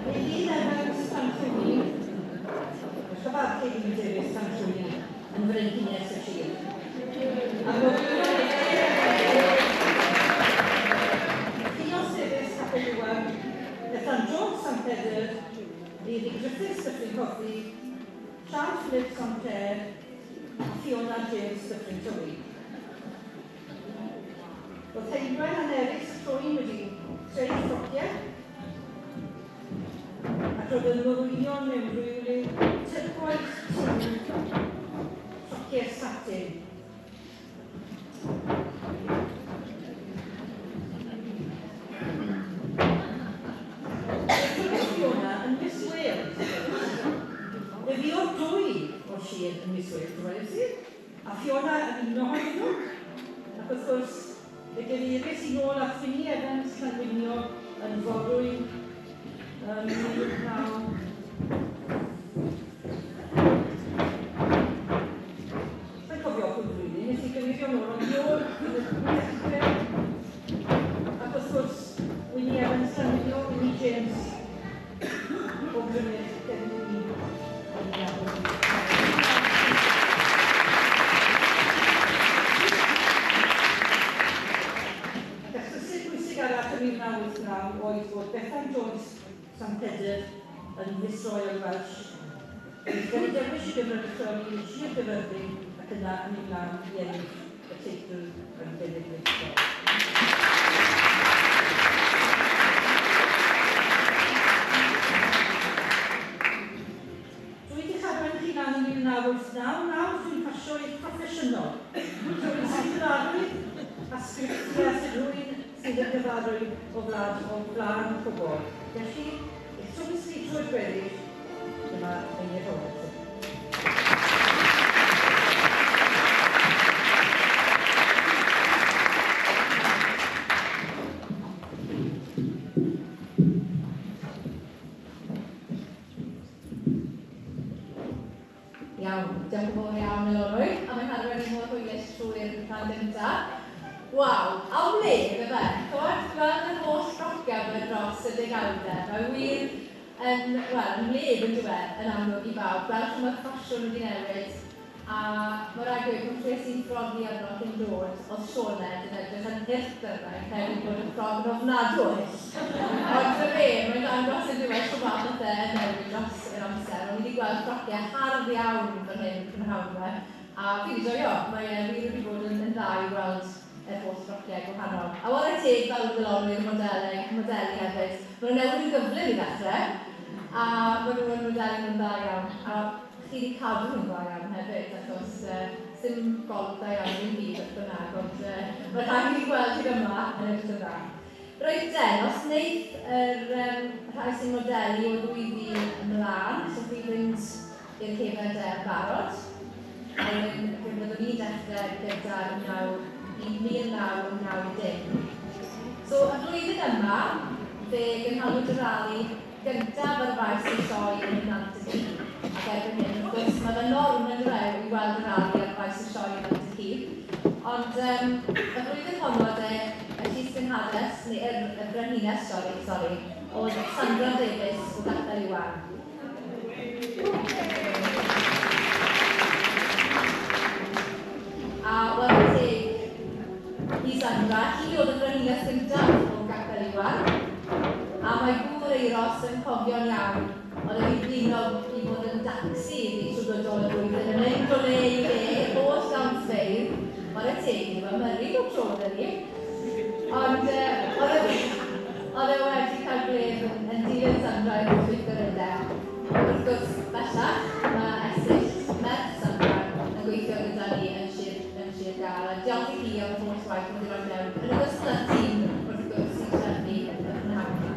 Eileen Evans Llanllwni, y Llyfr Eileen Davies Llanllwni yn frenhines y sir. A Llinos Davies Capel Iwan, Bethan Jones Sant Pedr, Lady Griffiths Dyffryn Cothi, Charles Phillips Sant Clare, a Fiona James Dyffryn Tywi. Roedd Heulwen a Nerys y Llwyn wedi creu ffrociau, ac roedd y morwynion mewn rhyw liw tyrcoes lliw ffrociau satin. Roedd Fiona yn Miss Wales. Fe fuodd dwy o'r sir yn Miss Wales, dywedais i, a Fiona yn un ohonyn nhw. Ac wrth gwrs, fe gyfeiris i nôl at Winnie Evans Llanwinio yn forwyn ym 19... Sa'n cofio pwy flwyddyn, nes i gyfeirio nôl, ond nôl yn y dechrau. Ac wrth gwrs, Winnie Evans Llanwinio, Winnie James o Grymych Gefnni yn iawn. Ac achlysur pwysig arall ym 1989 oedd bod Bethan Jones Sant Pedr yn Miss Royal Welsh wedi cael ei dewis i gynrychioli Sir Gaerfyrddin ac yna yn mynd mlaen i ennill y teitl yn genedlaethol. Dwi 'di chadwen chi lan yn 1989, nawr dwi'n pasio i'r proffesiynol. Rhywun sy'n gyfarwydd â sgriptiau sy'n rhywun sydd yn gyfarwydd o wlad o flaen pobl. Felly, eich tywys chi trwy'r gweddill, dyma Meinir Robertson. Iawn, diolch yn fawr iawn Elonwy, am ein harwain ni mor hwylus trwy'r rhan gyntaf. Waw, a wledd yfe? Chimod, gweld yr holl frociau 'ma dros y degawdau, mae wir yn, wel, yn wledd yn dyw e, yn amlwg i bawb. Gweld chimod mae'r ffasiwn wedi newid, a mae rhaid gweud pan tries i ffrogi arno cyn dod, oedd Sioned yn edrych yn hurt arna i, credu bod y ffrog yn ofnadw o hyll. Ond dyna fe, mae'n dangos yn dyw e shwt ma' pethe yn newid dros yr amser. O'n i wedi gweld ffrogiau hardd iawn fan hyn prynhawn 'ma, a fi wedi joio. Mae e wir wedi bod yn, yn dda i weld yr holl ffrogiau gwahanol. A whare teg fel dylonwyr modelau, modelu hefyd. Maen nhw'n newid yn gyflym i ddechrau, a maen nhw'n modelu nhw'n dda iawn. A chi wedi cadw nhw'n dda iawn hefyd, achos sim golwg da iawn yn byd beth bynnag, ond mae rhai fi wedi gweld hyd yma yn edrych yn dda. Reit den, os wneith yr rhai sy'n modelu o 2000 ymlaen, allwch chi fynd i'r cefen de yn barod. A wedyn fe fyddwn ni'n dechrau gyda'r 1990. So y flwyddyn yma, fe gynhaliwyd y rali gyntaf ar faes y sioe yn Nant y Ci. Ac erbyn hyn, wrth gwrs, mae fe'n norm yn dyw e i weld y rali ar faes y sioe yn Nant y Ci. Ond y flwyddyn honno de, y Llys Genhades, neu yr, y Frenhines, sori, sori, oedd Sandra Davies o Gapel Iwan. A whare teg i Sandra, hi oedd y frenhines gyntaf o Gapel Iwan. A mae gŵr Euros yn cofio'n iawn, oedd e wedi blino i fod yn dacsi iddi trwy gydol y flwyddyn, yn mynd o le i le, holl ddawnsfeydd. Whare teg iddi, mae Murray bob tro gyda ni. Ond oedd e, oedd e wedi cael gwledd yn, yn dilyn Sandra i'r holl weithgareddau. Ond wrth gwrs, bellach, mae Esyllt merch Sandra yn gweithio gyda ni yn Sir, yn Sir Gâr. A diolch i hi am yr holl waith mae wedi rhoi mewn, yn ogystal â'r tîm, wrth gwrs, sy'n trefnu y prynhawn yma.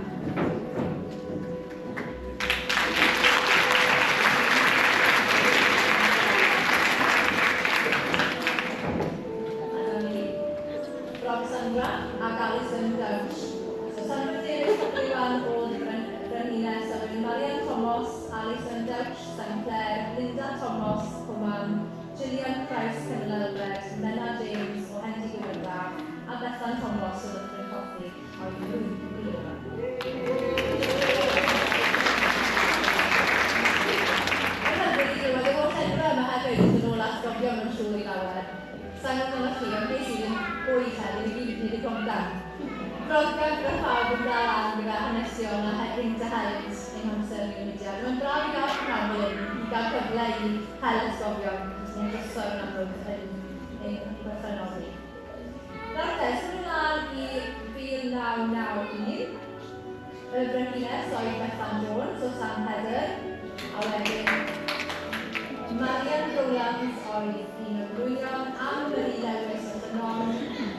Sandra ac Alison Dowch. So Sandra Davies, Capel Iwan oedd y brenhines, a wedyn Marian Thomas, Alison Dowch, St Clair, Linda Thomas, Cwmann, Gillian Price, Cynnal Elfed, Menna James o Hendy Gwynfa, a Bethan Thomas o Ddyffryn Cothi, oedd yn yma. Mae'n hyfryd i glywed y holl enwau yma hefyd yn ôl atgofion mewn siŵr i lawer. Sa'n gwybod amdanoch chi, ond ges i ddim bwyd heddiw, i gyd wedi gwneud y grongan. Grongan gyda phawb yn dal lan gyda hanesion a hynt a helynt ein hamser ni yn y mudiad. Mae'n braf i gael prynhawn fel hyn, i gael cyfle i hel atgofion, achos mae'n drysor yn amlwg yn ein gorffennol ni. Nawr te, symud ymlaen i 1991. Y brenhines oedd Bethan Jones o San Pedr, a wedyn Marian Rowlands oedd un o'r mwynion, Anne Marie Lewis o Llynnon,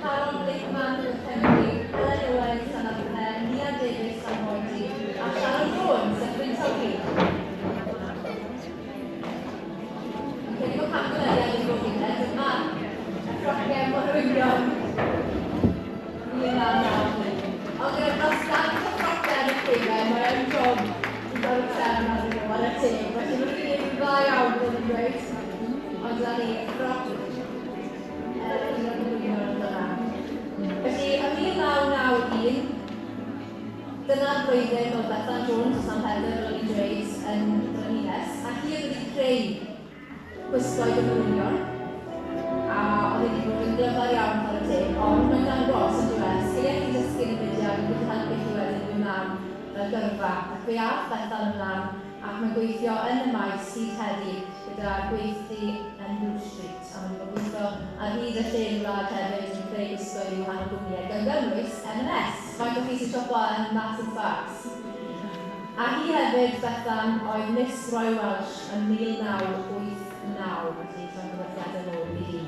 Caron Blakeman o Cymru, Helen Owen Llanarthne, Nia Davies Llanboidy, a Sharon Jones yn Bryntowli. Yn credu bod camgymeriad wedi bod gyda, dyma y ffrociau morwynion 1991. Ond gyda dros 100 o ffrociau yn y cefen, mae yn job i gael y trefn arnyn nhw ar y teg. Felly maen nhw wedi gwneud yn dda iawn, byddwn i'n dweud. Ond dyna ni, ffroc un o'r morwynion yn fan'na. Felly, ym 1991, dyna'r flwyddyn oedd Bethan Jones o San Pedr, fel o'n i'n dweud, yn frenhines, a hi oedd wedi creu gwisgoedd y morwynion, a oedd wedi bod yn glyfar iawn chwarae teg, ond mae'n dangos yn diwedd, sgiliau chi'n dysgu yn y mudiad yn gallu helpu chi wedyn i fynd mlaen fel gyrfa, ac fe aeth Bethan ymlaen ac mae'n gweithio yn y maes hyd heddi gyda gweithdy yn Blue Street, a mae wedi bod yn gweithio ar hyd y lle yn wlad hefyd yn creu gwisgoedd i wahanol gwmnïau, gan gynnwys M&S. Faint o chi sy'n siopa yn Marks and Sparks? A hi hefyd, Bethan, oedd Miss Royal Welsh yn 1989, felly llongyfarchiadau mawr iddi hi.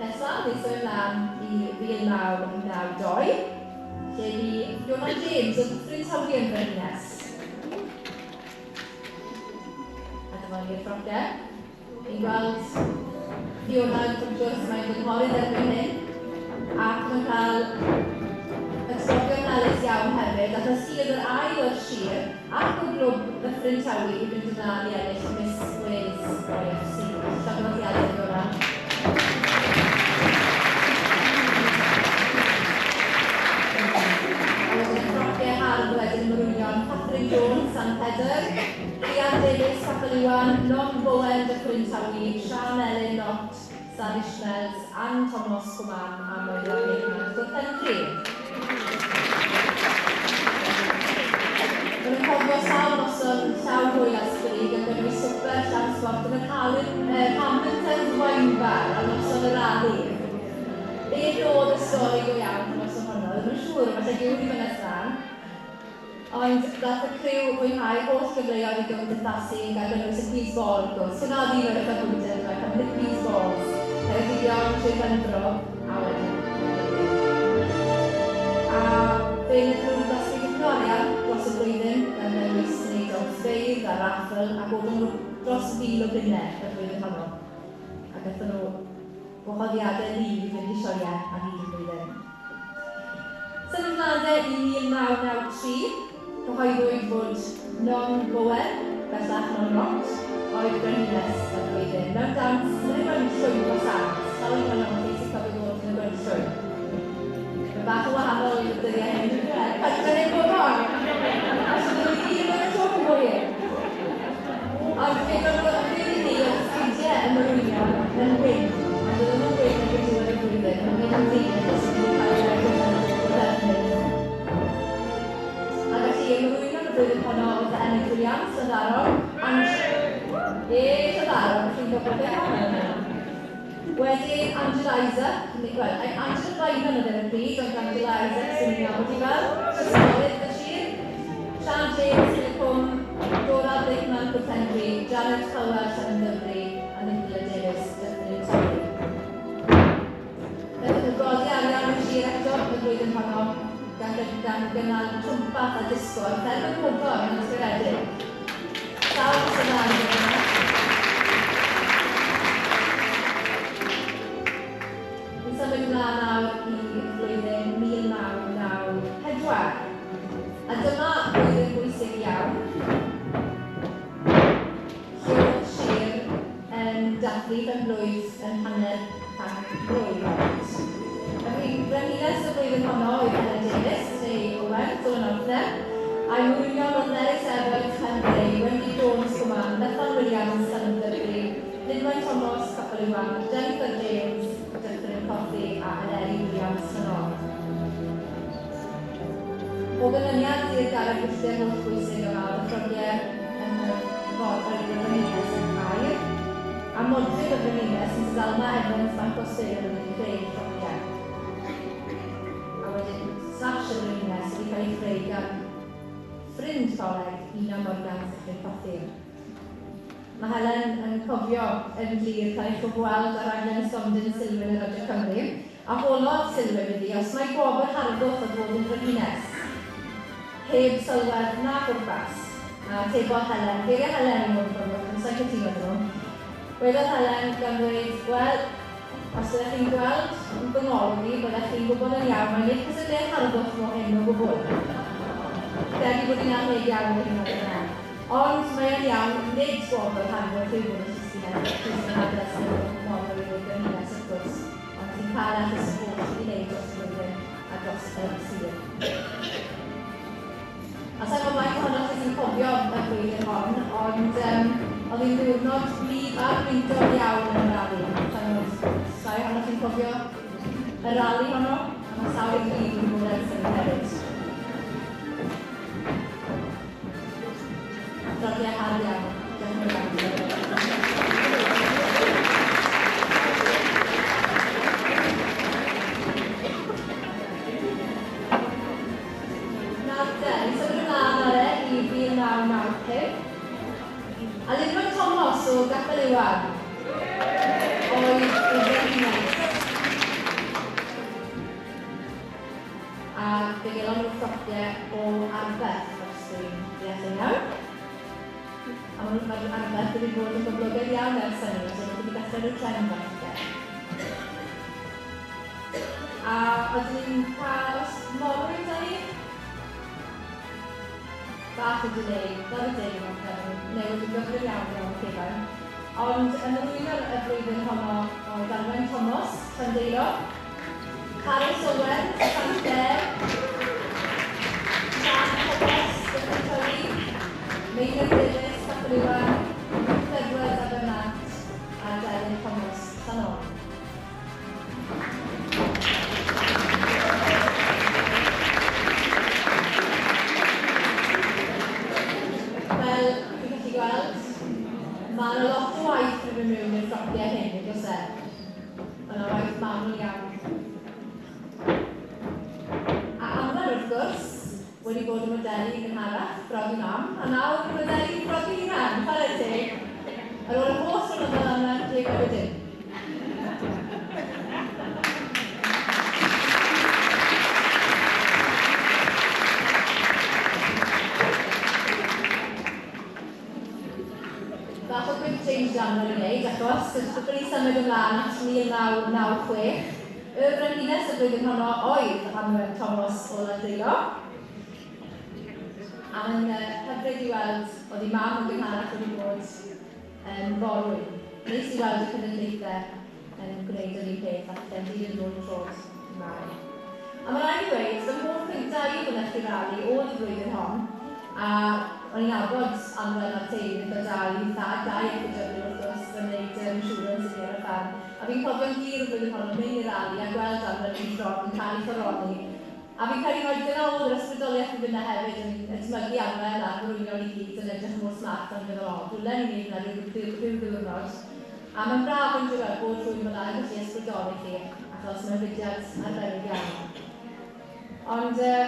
Nesaf, ni'n symud mlaen i 1992, lle bu Fiona James o Ddyffryn Tawy yn frenhines. A dyma ni'r ffrociau. Ni'n gweld Fiona, wrth gwrs, mae'n gynghorydd erbyn hyn, ac mae'n cael atgofion melys iawn hefyd, achos hi oedd yr ail o'r sir ac o glwb Ddyffryn Tawy i fynd ymlaen i ennill Miss Wales YFC. Llongyfarchiadau Fiona. A wedyn y ffrociau hardd wedyn, morwynion Catherine Jones, San Pedr, Rhian Davies, Capel Iwan, Non Bowen, Dyffryn Tawy, Sian Elin Nott, San Ishmaels, Ann Thomas, Cwmann a Moira Bateman, Gwrthenri. Maen nhw'n cofio sawl noson llawn hwyl a sbri gan gynnwys swper llawn sbort yn yr Hamilton's Wine Bar ar noson y rali. Beth oedd y stori go iawn y noson honno? Ddim yn siŵr, falle dyw hi ddim yn mlaen. Ond daeth y criw fwynhau holl gyfleoedd i gymdeithasu gan gynnwys y quiz ball, wrth gwrs. Hwnna oedd un o'r uchafbwyntiau, yndyfe, cymryd y quiz balls. Ceredigion, Sir Benfro, a wedyn Caerdydd. A fe wnaethon nhw gasglu dipyn o arian dros y flwyddyn, gan gynnwys wneud olchfeydd a raffl, ac oedden nhw dros 1,000 o bunnau y flwyddyn honno. A gaethon nhw wahoddiadau lu i fynd i sioeau ar hyd y flwyddyn. Symud mlaen de i 1993, cyhoeddwyd fod Non Bowen, bellach Non Rot, oedd brenhines y flwyddyn. Mewn dawns yn y Gwenllwyn Croissant, sawl un ohonoch chi sy'n cofio bod yn y Gwenllwyn? Mae bach yn wahanol i'r dyddiau hyn, yn dyw e? Paid â gwneud bod hon! Os ydyn nhw i gyd yn y to cyn bo hir. Ond fe gafodd y flwyddyn ni oedd sgidiau y morwynion yn wyn, ond oedden nhw'n wyn erbyn diwedd y flwyddyn, ond mynd yn ddu achos oedd wedi cael eu ailgyfnewid o ddefnydd. A felly y morwynion y flwyddyn honno oedd Enid Williams, Llanddarog, Ange... Ee, Llanddarog, chi'n gwybod beth am hynna. Wedyn Angela Isaac, neu wel, Angela Bryman oedd ar y pryd, ond Angela Isaac sy'n ni'n nabod i fel, trysorydd y sir, Sian James, Philip Cwm, Dora Blakeman, Pwllhenry, Janet Powell, Llanymddyfri, a Nicola Davies, Dyffryn Tywi. Daethon nhw godi arian i'r sir eto y flwyddyn honno, gan, gan gynnal twmpath a disgo ar fferm y Gwobr yn Ysgrifenedig. Sawl sy'n dda yn yna. dathlu pen-blwydd yn 50 mlwydd oed. Y frenhines y flwyddyn honno oedd Helen Davies, neu Owen, Dylan Ortner, a'i morwynion oedd Nerys Evans, Pembrey, Wendy Jones, Cwmann, Bethan Williams, Llanymddyfri, Lynwen Thomas, Capel Iwan, Jennifer James, Dyffryn Cothi a Eleri Williams, Llynnon. O ganlyniad i'r garreg filltir holl bwysig yma, oedd y ffrogiau yn y ffordd y frenhines yn aur, a modryb y frenhines, Mrs Alma Evans, Bank Australia, wedi creu ffrogiau. A wedyn sash y frenhines wedi cael ei chreu gan ffrind coleg, Ina Morgan, Dyffryn Cothi. Mae Helen yn cofio yn glir cael ei chyfweld ar raglen Stondin Silwyn ar Radio Cymru, a holodd Silwyn iddi os mai gwobr harddwch oedd bod yn frenhines. Heb sylwedd na phwrpas. A atebodd Helen, geiriau Helen i fod yn cofiwch, ond sa i'n cytuno 'da nhw. Wedodd Helen gan ddweud, wel, os byddech chi'n gweld fy ngolwg i, byddech chi'n gwybod yn iawn mai nid cystadleuaeth harddwch mo hyn o gwbl. Credu bod hi'n annheg iawn iddi hi wneud hynna. Ond mae yn iawn, nid gwobr harddwch yw bod yn llysgenhades neu bod yn morwyn neu'r frenhines wrth gwrs, ond chi'n cael eich support chi 'di wneud dros y flwyddyn a dros y sir. A sa i'n gwybod faint ohonoch chi sy'n cofio y flwyddyn hon, ond um, oedd hi'n ddiwrnod gwlyb a gwyntog iawn yn y rali. Sa i'n gwybod os rhai ohonoch chi'n cofio y rali honno, a mae sawl un gyd wedi bod ers hynny hefyd. Profiad hardd iawn. Diolch yn fawr iawn. Nawr te, ni'n symud ymlaen nawr e i 1995. A Lynwen Thomas o Gapel Iwan oedd y frenhines. A fe gelon nhw ffrociau o Arberth, os dwi'n deall yn iawn. A maen nhw, mae'r Arberth wedi bod yn boblogaidd iawn ers hynny, so maen nhw wedi dechrau rhyw trend falle. A ydyn ni'n cael, os morwyn da ni? Bach o delay, fel y deg yma, newid yn gyflym iawn iawn Kevin. Ond yn ymrwyno y flwyddyn honno oedd Anwen Thomas, Llandeilo, Carys Owen, Llanfair, Sian Thomas, Dyffryn Tywi, Meinir Davies, Capel Iwan, Ruth Edwards, Abernant, a Delyn Thomas, Llanon. Fel chi'n gallu gweld, mae yna lot o waith yn mynd mewn i'r ffrogiau hyn, yn does e? Mae yna waith manwl iawn. A Anwen, wrth gwrs, wedi bod yn modelu yn gynharach, brodi mam, a nawr yn modelu brodi hunan, chwarae teg. Ar ôl y holl flynyddoedd Anwen, deg a wedyn. Bach o quick change dan o'n i'n neud, achos wrth i ni symud ymlaen at 1996, y frenhines y flwyddyn honno oedd Anwen Thomas o Landrillo. A mae'n hyfryd i weld, oedd ei mam yn gynharach wedi bod yn forwyn. Neis i weld y cenedlaethau yn gwneud yr un peth falle, yn dilyn rôl trod ymlaen. A mae rhaid i weud, fy hoff cyntaf i fynychu rali oedd y flwyddyn hon, a o'n i'n nabod Anwen a'r teulu eitha da, i thad, dau FW wrth gwrs, yn wneud insurance i ni ar y ffarm. A fi'n cofio'n glir y flwyddyn honno, mynd i'r rali a gweld Anwen yn ei ffrog yn cael ei choroni. A fi'n credu mai dyna oedd yr ysbrydoliaeth i finne hefyd, o'n i'n edmygu Anwen a'r morwynion i gyd yn edrych mor smart, a o'n i'n meddwl, o, dwlen i wneud hwnna ryw, ryw, ryw ddiwrnod. A mae'n braf yn dyw e bod rhywun fel 'na yn gallu ysbrydoli chi, achos mae'n fudiad arbennig iawn. Ond uh,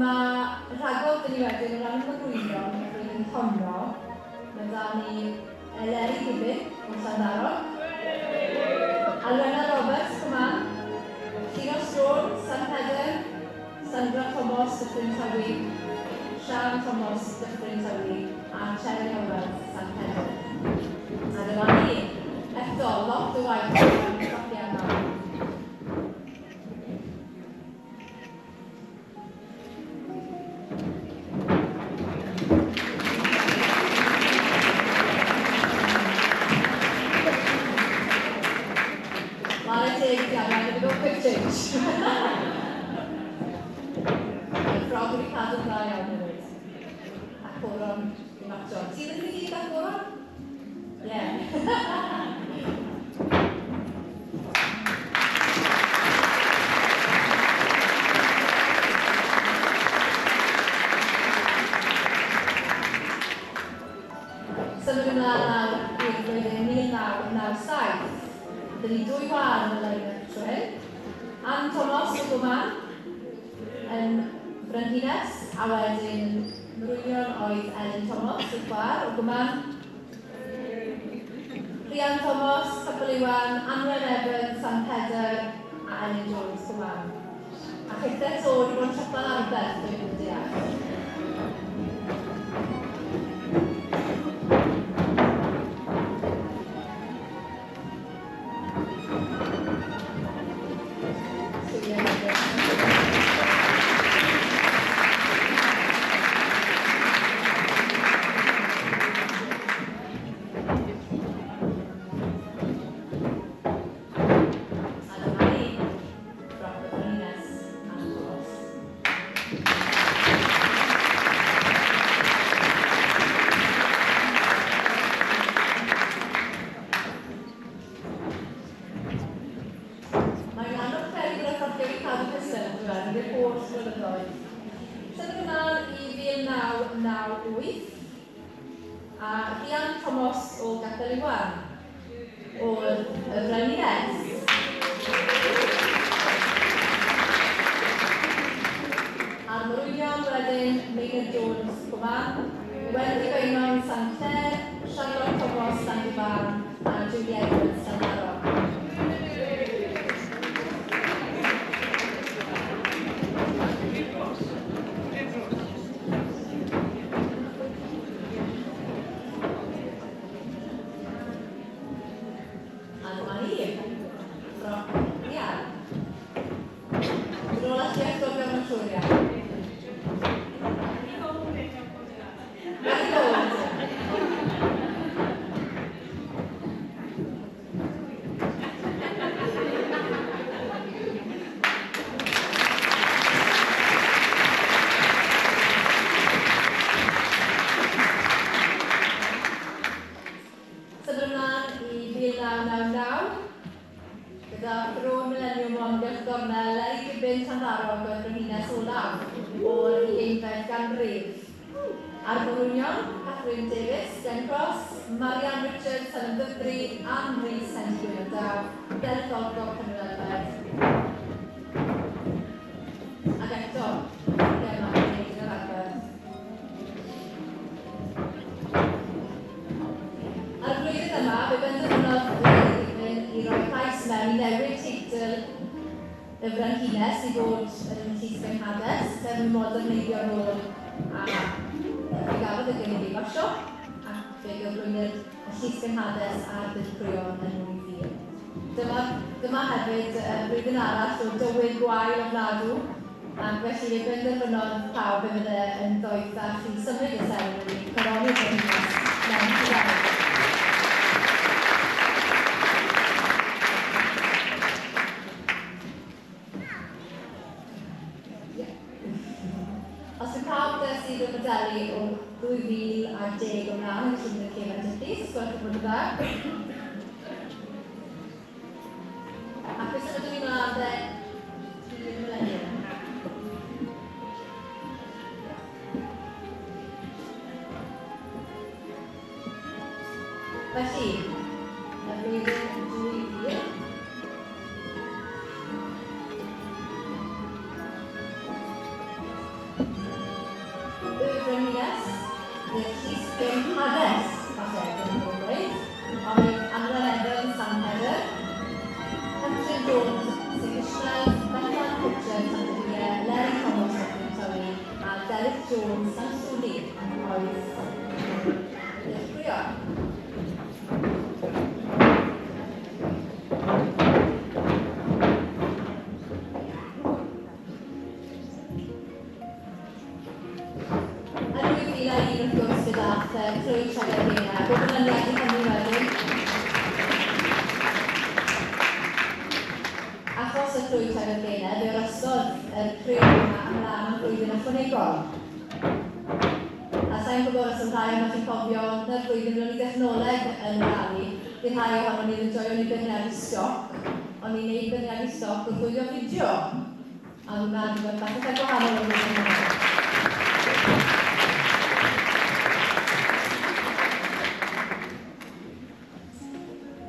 mae rhagor dyn ni wedyn o ran y morwynion y flwyddyn honno, mae da ni Eleri Gibbon o Llanddarog, Alwena Roberts, Cwmann, Llinos Jones, San Pedr, Sandra Thomas, Dyffryn Tywi, Sian Thomas, Dyffryn Tywi, a Cherry Howells, San Pedr. A dyma ni, eto, lot o waith yn y ffrogiau yma. i matcho. Ti ddim i gyd ar goron? Ie. Symud ymlaen nawr i'r flwyddyn 1997. Dyn ni dwy wâr yn y line-up tro hyn. Ann Thomas o Gwman yn Frenhines, a wedyn Mrwynion oedd Elin Thomas, y chwaer o Gwman. Rhian Thomas, Capel Iwan, Anwen Evans, San Pedr a Elin Jones, Gwman. A chithe to wedi bod yn siopa'n arferth, dwi'n deall. A dyma ni, ffrog y Frenhines Ann Thomas. Mae'n anodd credu bod y ffrogiau wedi cadw cystal yn ddiweddar i'r holl flynyddoedd. Symud ymlaen i 1998 a Rhian Thomas o Gapel Iwan oedd y Frenhines. A'r morwynion wedyn, Maynard Jones Cwman, Wendy Beynon Sant Clare, Charlotte Thomas Llangyfan a Julie Edwards Llanddarog. A dyma ni, ffrog Rhian. Yn ôl at i atgofio mae'n siŵr iawn. Marigold. Symud ymlaen i 1999, gyda Throne Millennium o amgylch gornel Leri Gibbin Llanddarog oedd brenhines olaf o'r ugeinfed ganrif. A'r morwynion, Catherine Davies, Glencross, Marianne Richards, Llanymddyfri, Anne Rees, Hendy Daf, Delyth Alcock, Cynwelfed. Ac eto, gemau yn gwneud yn yr arfer. A'r flwyddyn yma, fe benderfynodd Leri Gibbin i roi cais mewn i newid teitl y Frenhines i fod yn Llys Genhades, er mwyn moderneiddio rôl a fe gafodd y gynnig ei basio, ac fe gyflwynir y Llys Genhades a'r dirprwyon yn 2000. Dyma, dyma hefyd y flwyddyn arall o dywydd gwael ofnadw, ac felly fe benderfynodd pawb fe fydde yn ddoethach i symud y seremoni coroni'r Frenhines mewn Cymraeg. Ie. Os yw pawb de sydd yn modelu o 2010 ymlaen yn gallu mynd i'r cefen Plîs, os gwelwch yn bod yn dda. Ac fe symudwn ni mlaen de i'r millennium. Felly, y flwyddyn 2000. Y Frenhines, neu'r Llys Genhades, falle, dwi'n bod dweud, oedd Anwen Evans, San Pedr, Catrin Jones, St Bethan Pritchard, Llandybie, Leri Thomas o Cwmtawe, a Delyth Jones, Llanllwni, oedd y dirprwyon. Yn 2001, wrth gwrs, fe ddath Clwyd Tregathena, ac o ganlyniad i hynny wedyn, achos y Clwyd Tregathena, fe orosodd y criw yma ymlaen am flwyddyn ychwanegol. A sa'n gwybod os yw rhai rhai ohonoch chi'n cofio, na'r flwyddyn ro'n i dechnoleg yn y rali, bydd rhai ohonon ni yn joio ni beirniadu stoc, o'n i'n neud beirniadu stoc wrth wylio fideo. A oedd hwnna'n rhywbeth bach eitha gwahanol yn flwyddyn honno.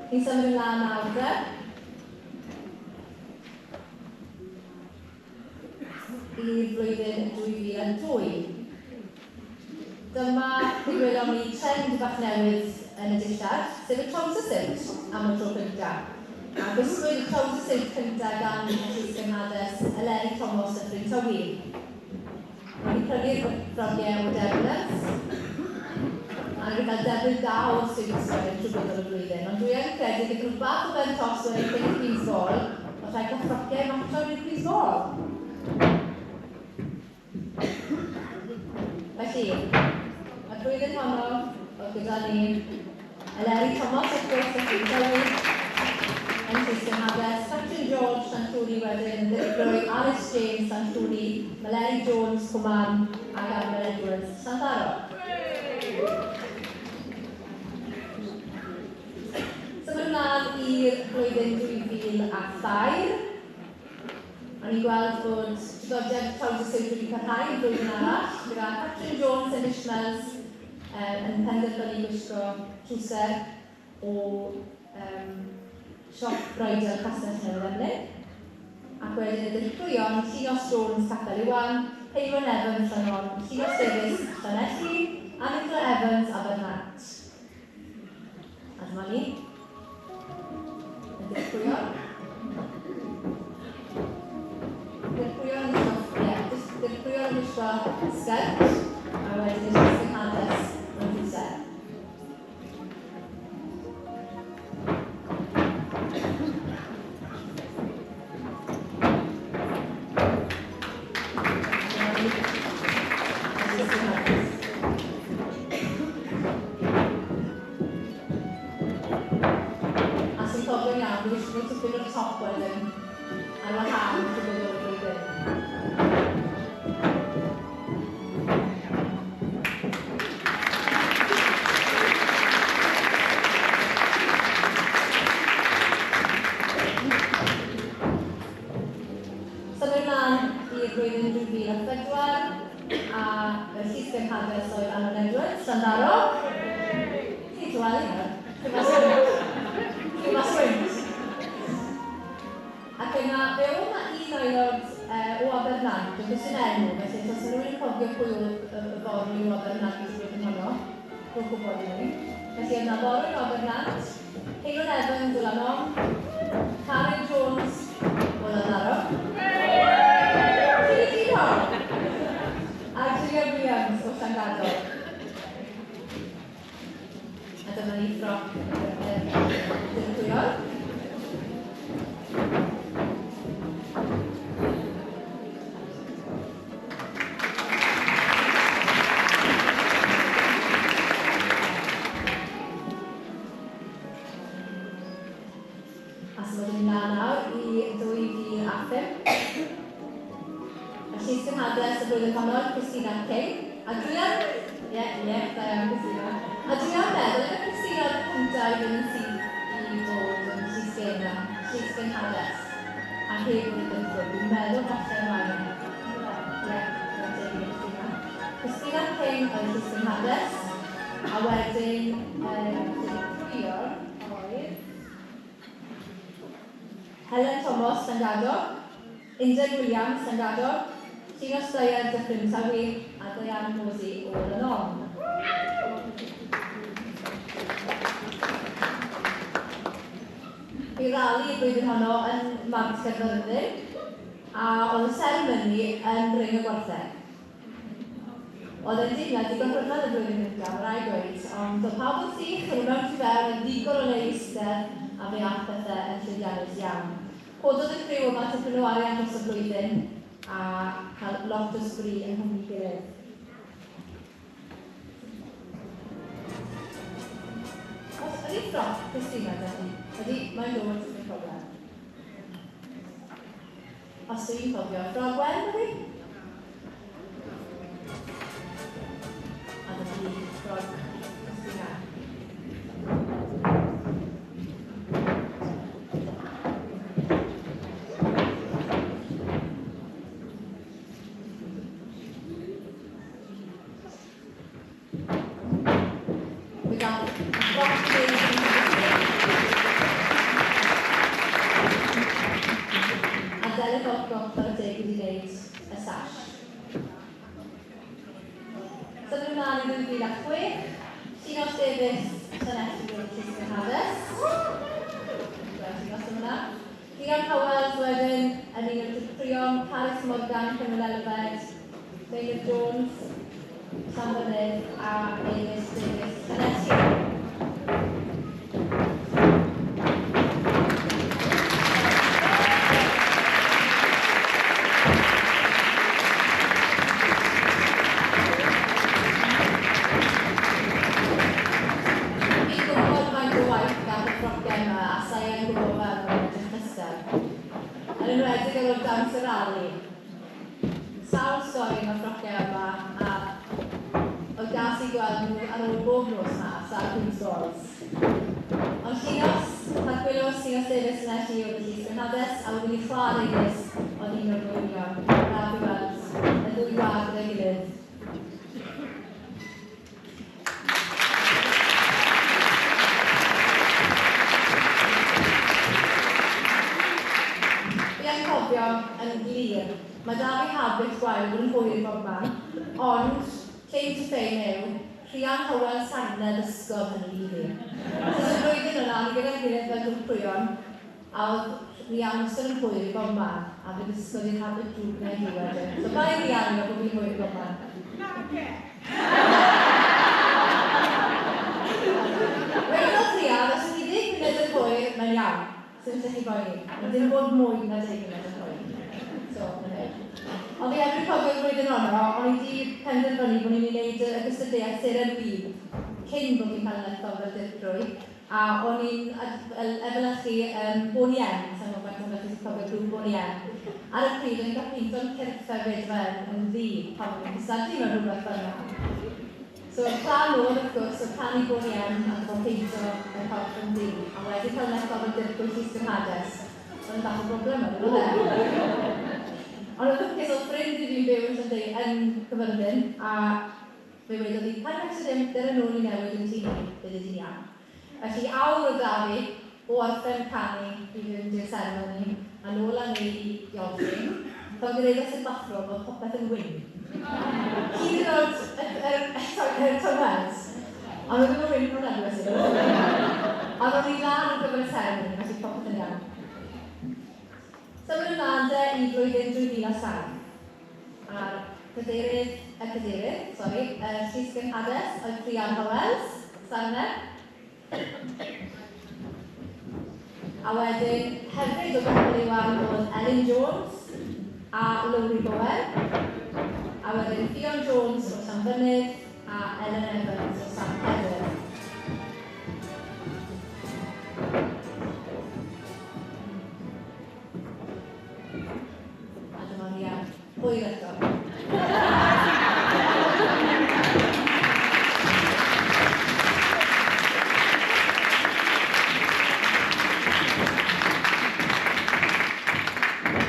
Ni'n symud ymlaen nawr te. I'r flwyddyn 2002. Dyma pryd welon ni trend bach newydd yn y dillad, sef y trouser suit am y tro cyntaf. A gwisgwyd y trouser suit cyntaf gan y llysgenhades Eleri Thomas Dyffryn Tywi. Wedi prynu'r ffrogiau o Debenhams, a wedi cael defnydd da o'r suits wedyn trwy gydol y flwyddyn. Ond dwi yn credu gyda nhw bach o ben tost wedyn cyn y Queen's Ball, oedd rhaid cael ffrogiau matcho i'r Queen's Ball. Felly, y flwyddyn honno, oedd gyda ni Eleri Thomas, wrth gwrs, felly Tywi, yn Llys Catrin George, Llanllwni wedyn, yn ddirprwy, Alice James, Llanllwni, Meleri Jones, Cwmann, ac Arwen Edwards, Llanddarog. Symud ymlaen i'r flwyddyn 2003. O'n i'n gweld bod traddodiad trouser suit wedi parhau yn flwyddyn arall, gyda Catrin Jones yn Ishmaels yn penderfynu gwisgo trwser o um, siop bridal Castell Newydd Emlyn. Ac wedyn y dirprwyon, Llinos Jones, Capel Iwan, Heulwen Evans, Llanon, Llinos Davies, Llanelli, a Nicola Evans, Abernant. A dyma ni, y dirprwyon. Dirprwyon yn gwisgo, ie, dirprwyon yn gwisgo sgert, a wedyn y llysgenhades yn trwser. A sy'n cofio'n iawn, dwi'n eisiau gwneud tipyn o'r top wedyn, ar wahân trwy gydol y flwyddyn. Symud ymlaen i'r flwyddyn 2004 a y llys genhades oedd Anwen Edwards, Llanddarog. Ti'n tywelu nawr. Ti'n mas wynt. Ti'n mas wynt. Ac yna, fe oedd 'na un aelod o Abernant, ond does dim enw, felly os oes 'na rywun yn cofio pwy oedd y forwyn o Abernant y flwyddyn honno, rhowch wybod i mi. Felly oedd 'na forwyn o Abernant, Heulwen Evans o Lanon, Karen Jones o Landdarog, Ti 'di diho! A Gillian Williams o Llangadog. A dyma ni ffroc y dirprwyon. A symudwn ni mlaen nawr i 2005. Y llys genhades y flwyddyn honno, Christina King. A dwi yn... Ie, ie, da iawn Christina. A dwi yn meddwl, efo Christina oedd y cyntaf i fynd yn syth i fod yn llys genhades. A heb fod yn gyntaf, dwi'n meddwl falle mai e. Ie, mae'n deg i Christina. Christina King oedd llys genhades. A wedyn, dirprwyon oedd Helen Thomas, Llangadog, Indeg Williams, Llangadog, Llinos Dyer, Dyffryn Tywi, a Diane Mosey o Lanon. Bu rali y flwyddyn honno yn Mart Caerfyrddin, a oedd y seremoni yn Ring y Gwartheg. Oedd e'n deimlad digon rhyfedd y flwyddyn gyntaf, ma' raid gweud, ond oedd pawb yn sych, o'n nhw mewn tu fewn, yn ddigon o le i eistedd, a fe aeth pethau yn llwyddiannus iawn. Cododd y criw yma tipyn o arian dros y flwyddyn, a cael lot o sbri yng nghwmni gilydd. Os ydy ffroc Christina 'da chi? Ydy, mae'n dod, dim problem. Os dwi'n cofio, ffrog wen ydy? A dyma ni, ffrog Davies, Llanelli oedd Llys Gynhades. Rhian Howells wedyn yn un o'r dirprwyon, Carys Morgan, Cymru Elfed, Meinir Jones, Llanfynydd a Eilis Davies Llanelli. Fi'n gwybod faint o waith gath y ffrociau yma a sa i yn gwybod fel maen nhw'n edrych cystal. Yn enwedig ar ôl dawns y rali. Sawl stori am y ffrociau yma a oedd gas i gweld nhw ar ôl bob nos mas ar Queen's Balls. Ond Llinos, Parc Gwylwr, Llinos Davies yn Elli oedd y Llys Gynhades a wedyn i chwarae Eilis oedd un o'r gwylion. Braf i weld y ddwy wag gyda'i gilydd. Fi yn cofio yn glir, mae da fi habit gwael bod yn hwyr i bobman, ond claim to fame yw Rhian Hywel Sarnedd ysgol hynny i fi. Achos y flwyddyn yna, o'n i gyda'n gilydd fel dirprwyon, a oedd Rhian wastad yn hwyr i bobman, a fe ddysgodd i'r habit drwg na i fi wedyn. So bai Rhian yw bod fi'n hwyr i bobman. Nage! Wedodd Rhian, os ydych chi 10 munud yn hwyr, mae'n iawn. Sdim isie chi boeni. Ond dim bod mwy na 10 munud yn hwyr. So, na fe. Ond fi hefyd yn cofio'r flwyddyn honno, o'n i wedi penderfynu bod ni'n mynd i wneud y gystadleuaeth Seren Wib cyn bod fi'n cael yn ethol fel dirprwy. A o'n i'n efelychu Boney M, sa'n gwybod faint ohonoch chi sy'n cofio grŵp Boney M. Ar y pryd, o'n i'n cael peinto'n cyrff hefyd fel yn ddu pan o'n i'n cystadlu mewn rhywbeth fel yna. So, y plan oedd, wrth gwrs, oedd canu Boney M a cael peinto y corff yn ddu. A wedi cael yn ethol fel dirprwy Llys Gynhades, oedd yn bach o broblem oedd e? Ond oedd lwcus oedd ffrind i fi'n byw yn Llundain yn Cyfyrddin, a fe wedodd hi, paid becso dim, dyna nôl i newid yn tŷ ni, bydde di'n iawn. Felly awr o da fi, o orffen canu i fynd i'r seremoni, a nôl â ni i Iolchi. Pan gyraeddes i'r bathroom, oedd popeth yn wyn. Hyd yn oed y towels. Ond oedd ddim yn wyn hwnna, dwi'n meddwl. Ond o'n i lan ar gyfer y seremoni, felly popeth yn iawn. Symud ymlaen de i flwyddyn 2007. A'r cadeirydd, y cadeirydd, sori, y Llys Gynhades oedd Rhian Howells, Sarne. A wedyn hefyd o Gapel Iwan oedd Elin Jones a Lowri Bowen. A wedyn Ffion Jones o Llanfynydd a Ellen Evans o San Pedr. A dyma Rhian. Hwyr eto.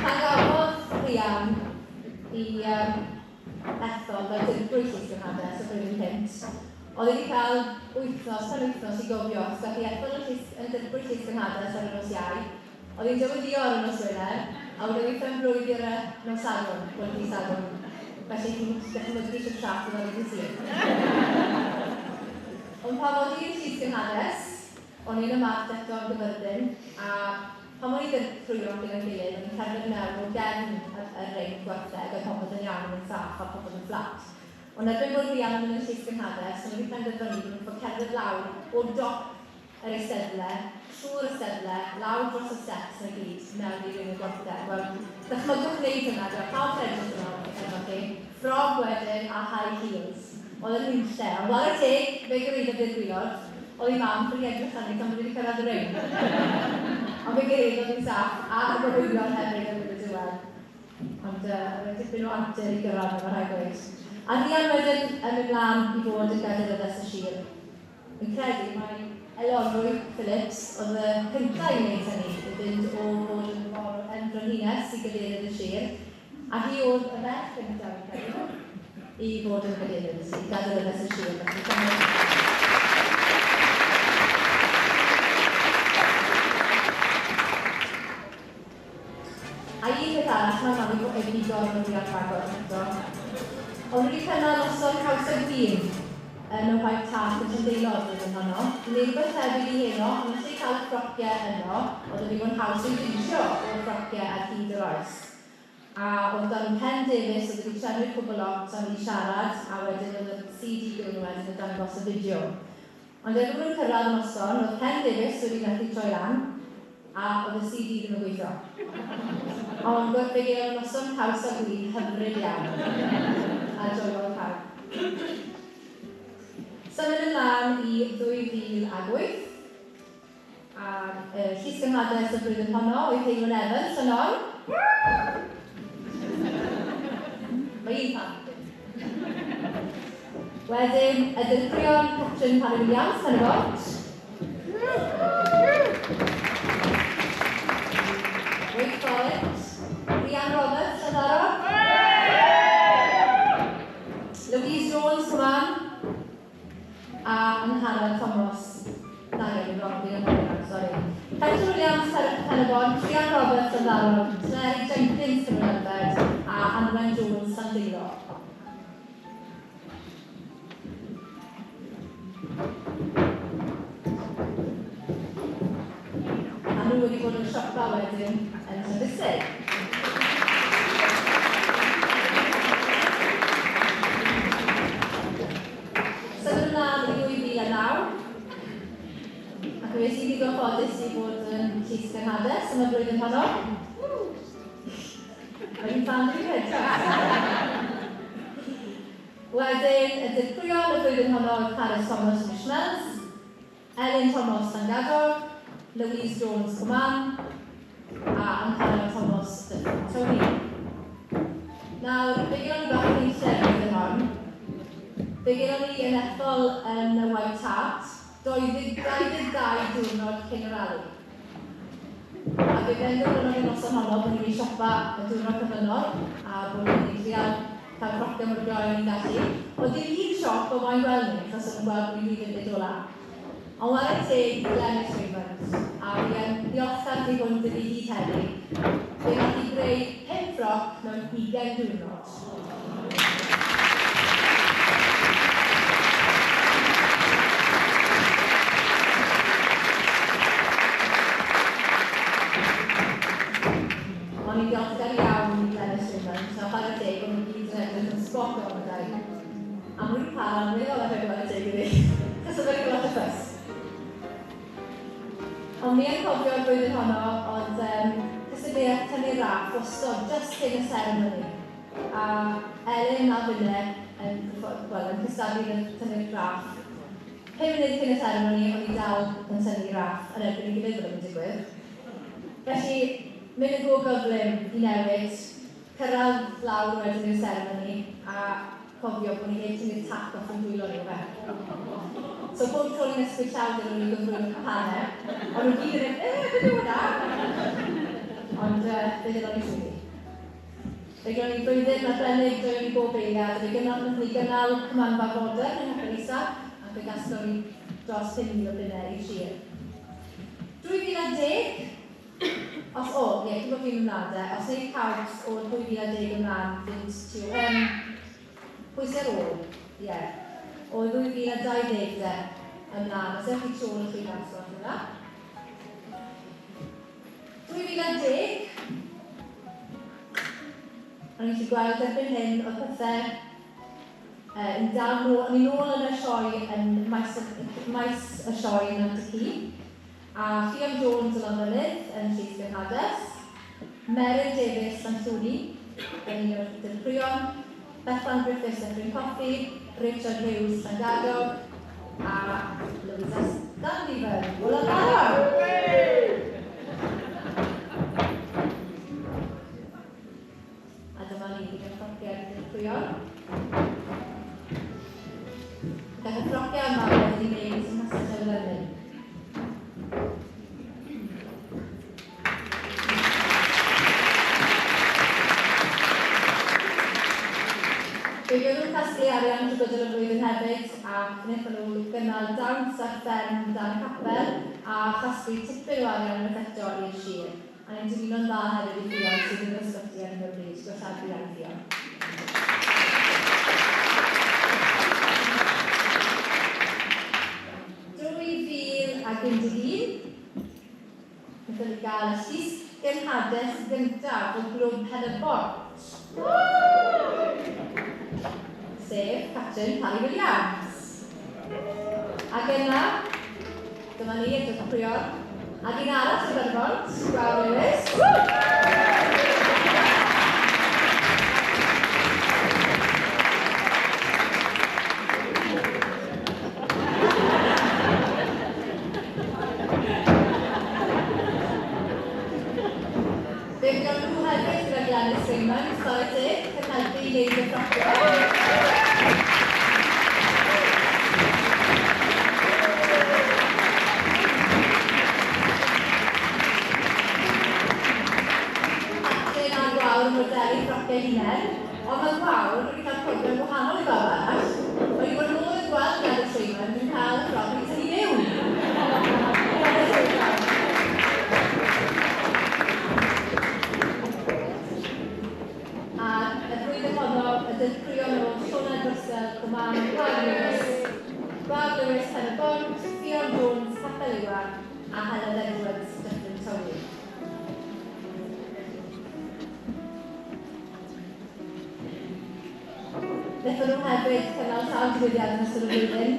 Pan gafodd Rhian i ethol fel dirprwy Llys Gynhades y flwyddyn cynt, oedd wedi cael wythnos, penwythnos i gofio, achos gath ei ethol yn llys, yn dirprwy Llys Gynhades ar y nos Iau, oedd hi'n dyweddïo ar y nos Wener, a wedyn ei phen-blwydd ar y nos Sadwrn, wel dydd Sadwrn. Felly chi'n dychmygu shwt siâp oedd ar y dydd Sul. Ond pan oedd hi'n Llys Gynhades, o'n i'n y mart eto yn Gyfyrddin, a pan o'n i ddirprwyo gyda'n gilydd, o'n i'n cerdded mewn o gefn y ring gwartheg, oedd popeth yn iawn, yn saff a popeth yn fflat. Ond erbyn bod Rhian yn mynd yn Llys Gynhades, o'n i wedi penderfynu bod nhw'n fod cerdded lawr o dop yr eisteddle, trwy'r eisteddle, lawr dros y steps na gyd, mewn i ring y gwartheg. Wel, dychmygwch wneud hynna, gyda pawb yn edrych yno efo chi, ffrog wedyn a high heels. Oedd yn nunlle, ond whare teg, fe gyraeddodd i'r gwylod, oedd ei mam ffili edrych arni tan bod wedi cyrraedd y ring. Ond fe gyraeddodd hi'n saff, a gyhoeddodd hefyd yn y diwedd. Ond oedd e'n dipyn o antur i gyrraedd yna, mae rhaid gweud. A Rhian wedyn yn mynd mlaen i fod yn gadeiryddes y sir. Fi'n credu mai Elonwy Phillips oedd y cyntaf i wneud hynny, i fynd o fod yn, yn frenhines i gadeirydd y sir. A hi oedd y ferch gyntaf, fi'n credu, i fod yn gadeirydd y sir, gadeiryddes y sir. Felly, A un peth arall, mae mam i wedi gorfod i ragor eto. Ond wedi cynnal noson caws a gwin yn y White Hart yn Llandeilo y flwyddyn honno, i wneud rhywbeth tebyg i heno, ond yn lle cael y ffrociau yno, oedd yn ddigon haws eu deisio o'r ffrociau ar hyd yr oes. A oedd 'da nhw Ken Davies oedd wedi trefnu'r cwbl lot a mynd i siarad, a wedyn oedd y CD gyda nhw wedyn yn dangos y fideo. Ond erbyn bod nhw'n cyrraedd y noson, oedd Ken Davies wedi methu troi lan, a oedd y CD ddim yn gweithio. Ond fe gaeon nhw noson caws a gwin hyfryd iawn, a joiodd pawb. Symud ymlaen i 2008, a y llysgenhades y flwyddyn honno oedd Heulwen Evans, Llynnon. Mae un fan. Wedyn, y dirprwyon Catrin Parry Williams, Pen-y-bont. Wake Forest. Rhian Roberts, Llanddaro. Louise Jones, Cwmann. A Angharad Thomas. Na, ie, fi'n wrong, fi'n anghofio nawr, sori. Catrin Williams, Pen-y-bont, Rhian Roberts, Llanddaro, Teleri Jenkins, Cymru a Anwen Jones, Llandeilo. A nhw wedi bod yn siopa wedyn yn Llanfisig. Symud ymlaen i 2009, ac fe wnes i ddigon ffodus i fod yn llys genhades am y flwyddyn honno. Mae hi'n fan fi hefyd. Wedyn, y dirprwyon y flwyddyn honno oedd Carys Thomas Mishmels, Elin Thomas Llangadog, Louise Jones Cwmann, a Angharad Thomas Dyffryn Tony. Nawr, fe gynnon ni bach o hunllef flwyddyn hon. Fe gynnon ni yn ethol yn y White Hart, 22 diwrnod cyn y rali. A fe benderfynon ni noson honno bod ni'n mynd i siopa y diwrnod cyflynol a bod ni'n mynd i trial cael ffrocio mor gloi o'n ni'n gallu. Oedd dim un siop o moyn gweld ni, achos o'n nhw'n gweld bod ni'n rhy funud ola. Ond ware teg i Glenys Raymond, a fi yn ddiolchgar tu hwnt iddi hyd heddi, fe nath hi greu 5 ffroc mewn 20 diwrnod. O'n i'n ddiolchgar iawn i Glenys Raymond, a chwarae teg, o'n nhw gyd yn edrych yn spot on gyda'i. A maen nhw wedi para am weddol a chwarae teg iddi, achos oedd wedi lot o ffys. Ond mi yn cofio'r flwyddyn honno, oedd cystadleuaeth tynnu raff wastod jyst cyn y seremoni. A Elin a finne yn, well, yn cystadlu yn tynnu'r raff. 5 munud cyn y seremoni, o'n i dal yn tynnu raff yn erbyn i gilydd bod yn digwydd. Felly, mynd yn go gyflym i newid, cyrraedd lawr wedyn i'r seremoni, a cofio bod ni heb tynnu'r tac off yn dwylo ni, fe. So pob tro ni'n ysgwyd llaw gyda nhw'n gyflwyno cwpanau, ond nhw gyd yn mynd, beth yw hwnna? Ond fe ddilon ni trwyddi. Fe gynnon ni flwyddyn arbennig, joio ni bob eiliad, fe gynnon ni gynnal cymanfa fodern yng Nghapel Isa, ac fe gasglon ni dros 5,000 o bunnau i'r sir. 2010, os o, ie, cyn bod fi'n ymlaen de, os wneud pawb o'r 2010 ymlaen fynd tu pwy sy'n ar ôl? Ie. Yeah. O 2020 de, ymlaen. Os ewch chi tu ôl y llwyfan, os gwelwch yn dda. 2010, o'n i'n gallu gweld erbyn hyn oedd pethau yn dal nôl, o'n i'n ôl yn y sioe yn maes, maes y sioe yn Antici, a Ffion Jones o Lanfynydd yn Llys Genhades, Meryl Davies Llanllwni yn un o'r dirprwyon, Bethan Griffiths Dyffryn Cothi, Richard Hughes Llangadog, a Louisa Stanleyburn o Langadog. A dyma ni gyda ffrociau'r dirprwyon. Gall y ffrociau yma wedi wneud yng Nghastell Newydd Emlyn. Fe fuon nhw'n casglu arian trwy gydol y flwyddyn hefyd, ac wnaethon nhw gynnal dawns ar fferm dan y capel a chasglu tipyn o arian unwaith eto i'r sir. A ni'n dymuno'n dda hefyd i Ffion sydd yn yr ysbyty ar hyn o bryd, gwellhad buan Ffion. 2011, wnaethon ni gael y llys genhades gyntaf o Glwb Pen-y-bont, sef Catrin Parry Williams. Ac yna, dyma ni, y dirprwyon, ac un arall o Pen-y-bont, Gwawr Lewis. Fe fuon nhw hefyd gyda Glenys Raymond, chwarae teg, yn helpu i wneud y ffrogiau. Catrin a Gwawr yn modelu ffrogiau hunain, ond mae Gwawr wedi cael profiad gwahanol i bawb arall. Mae wedi bod nôl yn gweld Glenys Raymond yn cael y ffrog wedi tynnu mewn. Chwarae teg, Gwawr. A y flwyddyn honno, y dirprwyon oedd Sioned Russell, Cwmann, Gwawr Lewis, Gwawr Lewis Pen-y-bont, Ffion Jones, Capel Iwan, a Helen Edwards, Dyffryn Tywi. Wnaethon nhw hefyd cynnal sawl digwyddiad yn ystod y flwyddyn,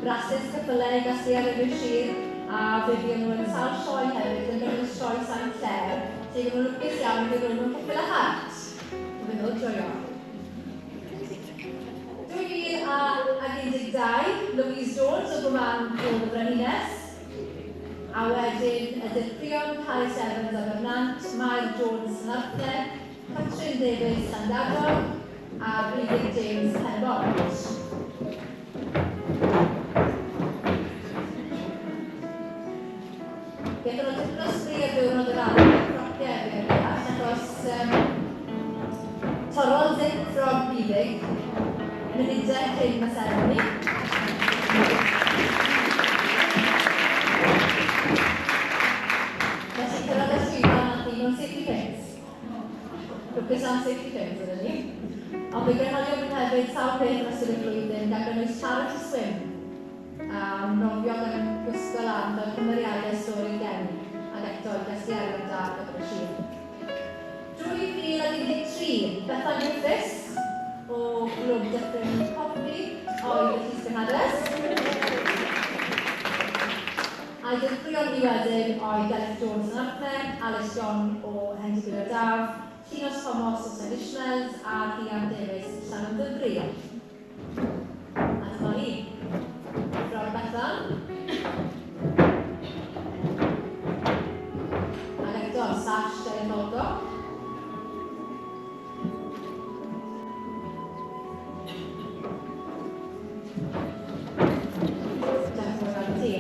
rasys ceffylau, gasglu arian sir, a fe fuon nhw yn sawl sioe hefyd, yn gynnwys sioe Saint Clair, lle oedden nhw'n lwcus iawn i fynd rownd mewn ceffyl a chart. Oedden nhw'n joio. 2012, Louise Jones o Gwmann oedd y Frenhines, a wedyn y dirprwyon Carys Evans Abernant, Mair Jones Llanarthne, Catrin Davies Llangadog, a Brigid James Pen-y-bont. Gaethon nhw tipyn o sbri ar ddiwrnod yr ardd o'r ffrogiau fi yn deall, achos torrodd zip ffrog Buddug munudau cyn y seremoni. Felly cyrraedd y llwyfan nath hi mewn safety pins. Lwcus am safety pins ydyn ni. Ond fe gynhalion nhw hefyd sawl peth yn ystod y flwyddyn gan gynnwys charity swim a nofio gan gwisgo lan fel cymeriadau stori'r geni ac eto i gasglu arian da ar gyfer y sir. 2013, Bethan Griffiths o Glwb Dyffryn Cothi oedd y Llys Genhades. A'i dirprwyon hi wedyn oedd Delyth Jones yn Arthne, Alice John o Hendy Daf, Llinos Thomas o St Ishmaels a Rhian Davies Llanymddyfri. A dyma ni, ffrog Bethan. Ac eto, sash Delyth Alcock. Diolch yn fawr i ti.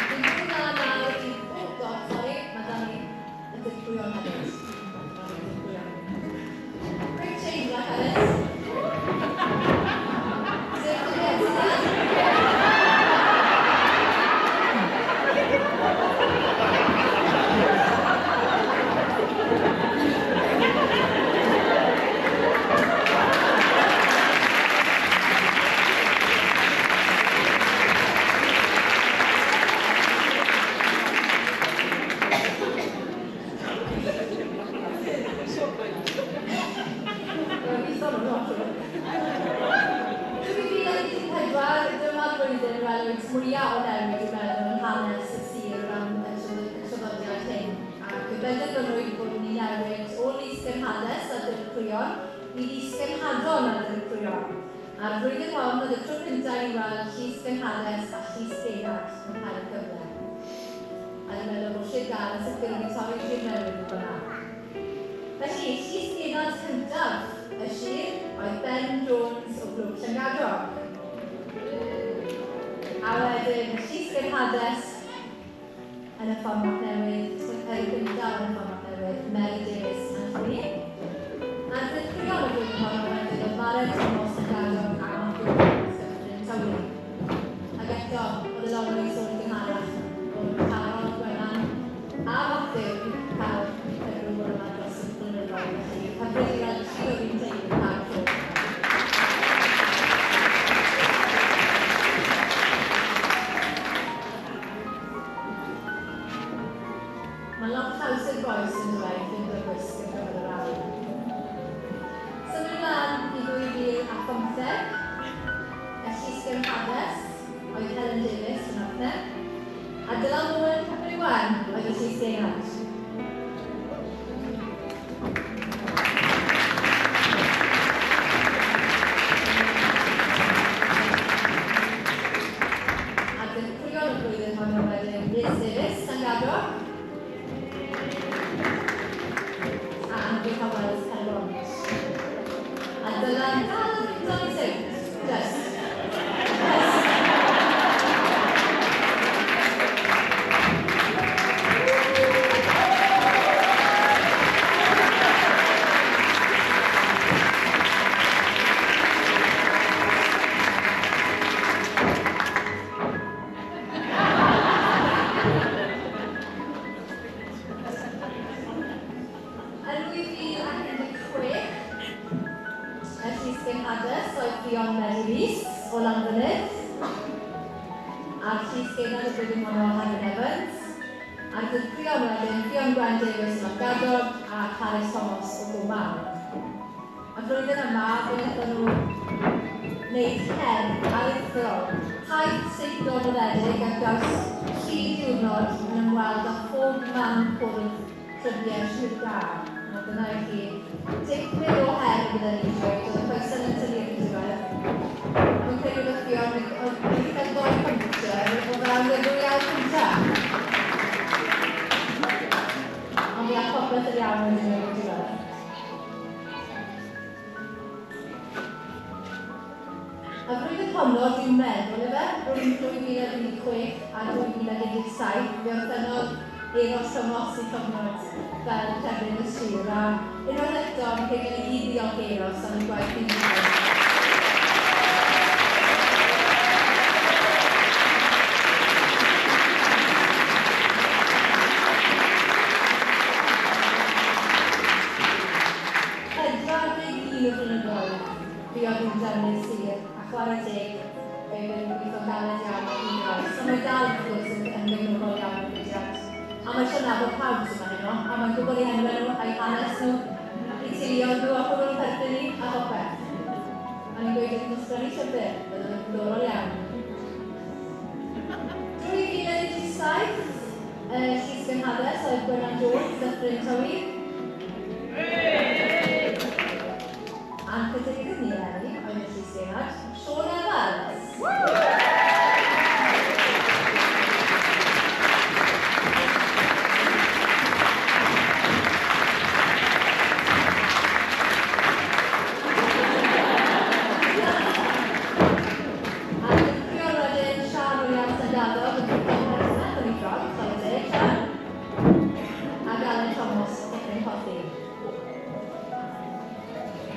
Fi'n dod ymlaen nawr i... Oh, God, sorry, mae da ni y dirprwyon hefyd. Mae dirprwyon. Quick change, Black Alice. Safety pins, na? Wel, fi sôn am lot o. 2014, dyma'r flwyddyn welwyd mwyaf o newid, dwi'n meddwl, yn hanes y sir o ran y traddodiad hyn. Ac y benderfynwyd bod ni newid o lys genhades a dirprwyon i lys genhadon a dirprwyon. A'r flwyddyn hon oedd y tro cyntaf i weld llys genhades a llys genad yn cael y cyfle. A dwi'n meddwl bod Sir Gâr yn sicr wedi torri tir newydd yn fan'na. Felly, llys genad cyntaf y sir oedd Ben Jones o Glwb Llangadog. A wedyn, llys genhades yn y fformat newydd, yr gyntaf yn y fformat newydd, Mary Davies Llanllwni. A'r dirprwyon y flwyddyn honno wedyn oedd Mared Thomas Llangadog a Matthew Jones Dyffryn Tywi. Ac eto, oedd y Lonwy sôn yn gynharach bod Carol, Gwennan a Matthew wedi cael y rôl yma dros y blynyddoedd. Felly, hyfryd i weld tri o'r un teulu yn cael y tro. Dylan dal yn ffito'n ei siwt. Just. Yn 2016, y Llys oedd Ffion Mary Rees o Lanfynydd, a'r Llys Genhad y flwyddyn honno Hefin Evans, a'r dirprwyon wedyn Ffion Gwen Davies o Llangadog a Carys Thomas o Gwmawn. Y flwyddyn yma, fe wnaethon nhw wneud her aruthrol, taith seiclo noddedig ar draws 3 diwrnod yn ymweld â phob man cwrdd clybiau Sir Gâr. A dyna i chi dipyn o her bydden ni'n dweud, oedd y coesau yn tynnu ar y diwedd. Mae'n credu bod Ffion oedd wedi cael 2 puncture o fewn y 2 awr cyntaf. Ond mi aeth popeth yn iawn yn y diwedd. Y flwyddyn honno, dwi'n meddwl efe, rhwng 2016 a 2017, fe orffennodd Euros Thomas i cyfnod fel trefnydd y sir, a unwaith eto, fi'n credu ni gyd ddiolch i Euros am ei gwaith unigryw. O flynyddoedd, fuodd hi'n drefnydd sir, a chwarae teg, fe fydd yn gweithio galed iawn ar hyd oes. So mae dal, wrth gwrs, yn gefnogol iawn o'r mudiad. A mae eisiau nabod pawb sydd yma heno, a mae'n gwybod eu henwau nhw, a'u hanes nhw, eu teuluoedd nhw, a phwy maen nhw'n perthyn i, a phopeth. A ni'n gweud wrth ysgrifennu llyfr, bydd yn ddiddorol iawn. 2017, y Llys Genhades oedd Gwennan Jones, Dyffryn Tywi. A'n cadeirydd ni eleni oedd y Llys Genhad, Siôn Evans. A'r dirprwyon wedyn, Sian Williams Llangadog yn ffitio'n berffaith yn ei ffrog, chwarae teg, Sian. Ac Alun Thomas o Dyffryn Cothi.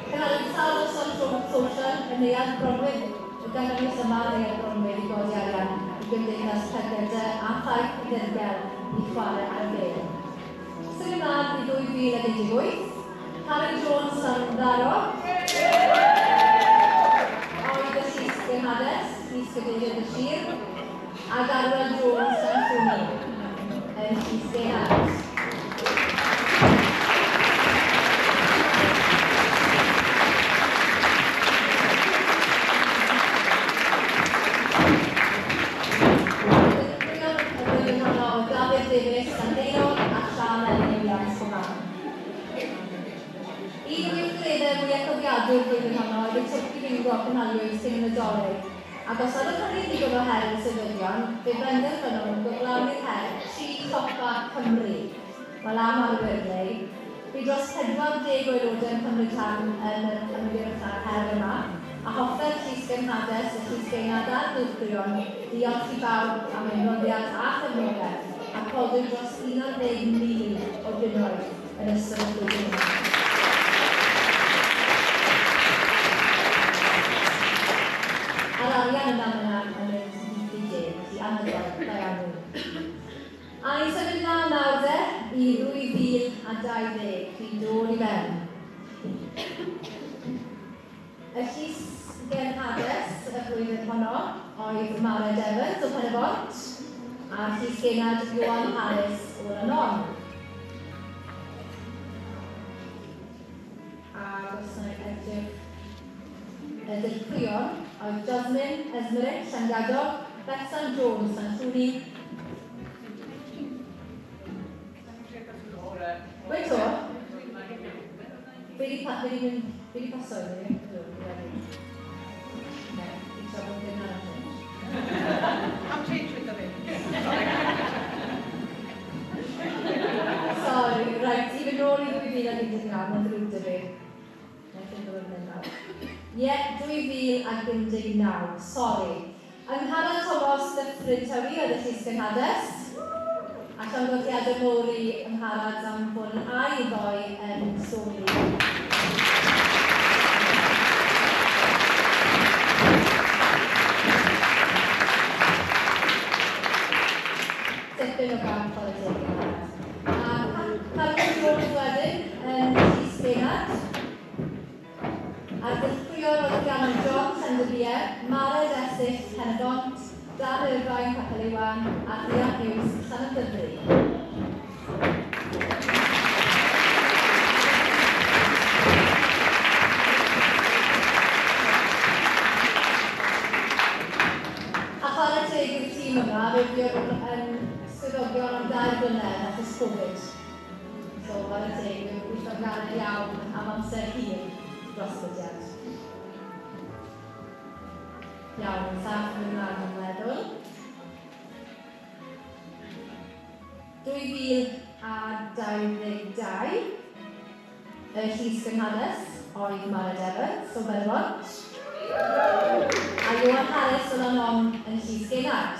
Cynhaliwyd sawl noson social yn Neuadd Bronwydd, o ganlyniad yma Neuadd Bronwydd i godi arian i Gymdeithas Cerdded a Thaith Ddirgel i chwarae ar y bêl. Symud ymlaen i 2018, Karen Jones Llanddaro, oedd y Llys Genhades, Llys Gadeirydd y Sir, ac Arwel Jones Llanllwni yn Llys Genhad. Dirprwyon y flwyddyn honno oedd Dafydd Davies Llandeilo a Sian Elin Williams Cwmawn. Un o weithgareddau mwyaf cofiadwy'r flwyddyn honno oedd y twrci bingo cynhaliwyd cyn y Nadolig, ac os nad oedd hynny'n ddigon o her i'r sefydlion, fe benderfynon nhw gyflawni'r her 3 Chopa Cymru. Wel am arwyr, bu dros 40 o aelodau yn cymryd rhan yn yr ymgyrch a'r her yma, a hoffai'r Llys Genhades, y Llys Genhad a'r dirprwyon ddiolch i bawb am eu ymroddiad a chefnogaeth, a codwyd dros 11,000 o bunnoedd yn ystod y flwyddyn yma. A'r arian yma yna yn mynd i DJ, felly anhygoel, da iawn nhw. A ni'n symud mlaen nawr de, i 2020, chi'n dod i ben. Y Llys Genhades y flwyddyn honno oedd Mared Evans o Pen-y-bont, a'r Llys Genhad Ioan Harris o Lanon. Ac os na i edrych y dirprwyon oedd Jasmine Esmeric Llangadog, Betsan Jones Llanllwni. Wait to. Fi di paso i fi. Ne, fi tra bod yn arall. Am change with fi. Sorry, right, i fynd nôl i 2019, mae'n ddrwg 'da fi. Na'i ffindo fe fan hyn nawr. Ie, 2019, sori. Angharad Thomas Dyffryn Tywi oedd y llysgenhades. A llongyfarchiadau mowr i Angharad am fod yn ail ddoe yn Sony. Tipyn o gamp chwarae teg i Angharad. A Carwyn Jones wedyn yn Llys Genad. A'r dirprwyon oedd Rhiannon John, Llandybie, Mared Esill, Pen-y-bont, Dan Irvine, Capel Iwan, a Rhian Hughes, Llanymddyfri. A chwarae teg i'r tîm yma, fe fuon nhw yn swyddogion am 2 blynedd achos Covid. So, chwarae teg, fe gweithio'n galed iawn am amser hir dros y mudiad. Iawn, saff yn ymlaen yn meddwl. 2022, y Llys Gynhades oedd Mared Evans o Berwant, a Ioan Harris o Lanon yn Llys Genad.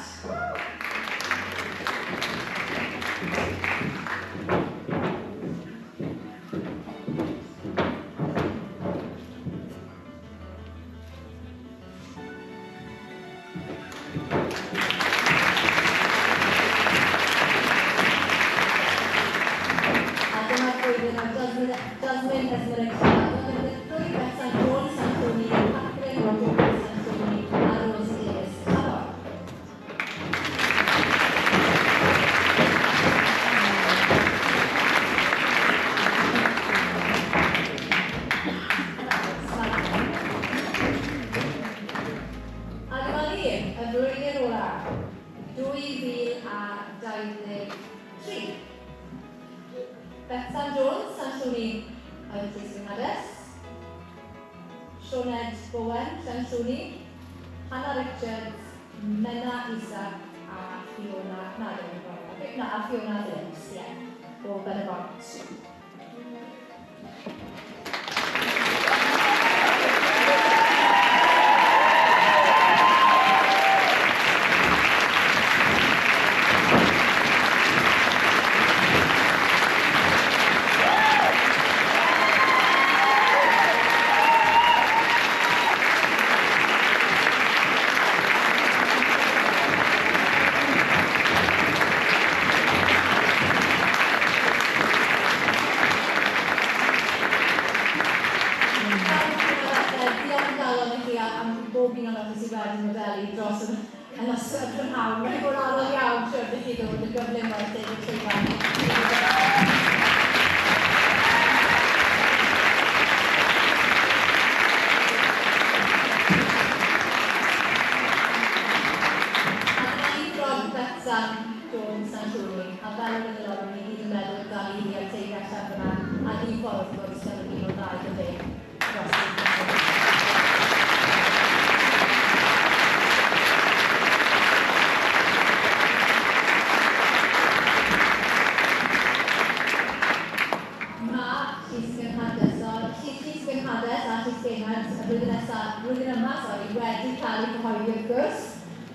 A dyma'r flwyddyn oedd Jasmine Esmeralda Siarad yn ddirprwy Betsan Jones, Llanllwni, Catherine Jones, Llanllwni a Rosie Davies, Llafar. A dyma ni, y flwyddyn ola, 2023. Betsan Jones, Llanllwni, oedd Llys Gynhades. Sioned Bowen, Llanllwni. Hannah Richards, Menna Isaac a Fiona, na, ddim yn gwybod. Na, a Fiona Phillips, ie, o Ben-y-bont. Diolch yn galon i chi am bob un ohonoch chi sydd wedi modelu dros y noson prynhawn. Mae wedi bod yn anodd iawn siwr i chi ddod yn gyflym o'r lle i'r llwyfan. A dyna ni bron Betsan Jones Llanllwni, a fel yr oedd y ni gyd yn meddwl dan i a'r teulu allan fyna, a ni ffordd wrth gwrs gan yr un o'r ddau gyda dros y flwyddyn. Mae Llys Gynhades, Llys Gynhades a Llys Genad y blwyddyn nesaf, blwyddyn yma, sori, wedi cael ei cyhoeddi wrth gwrs,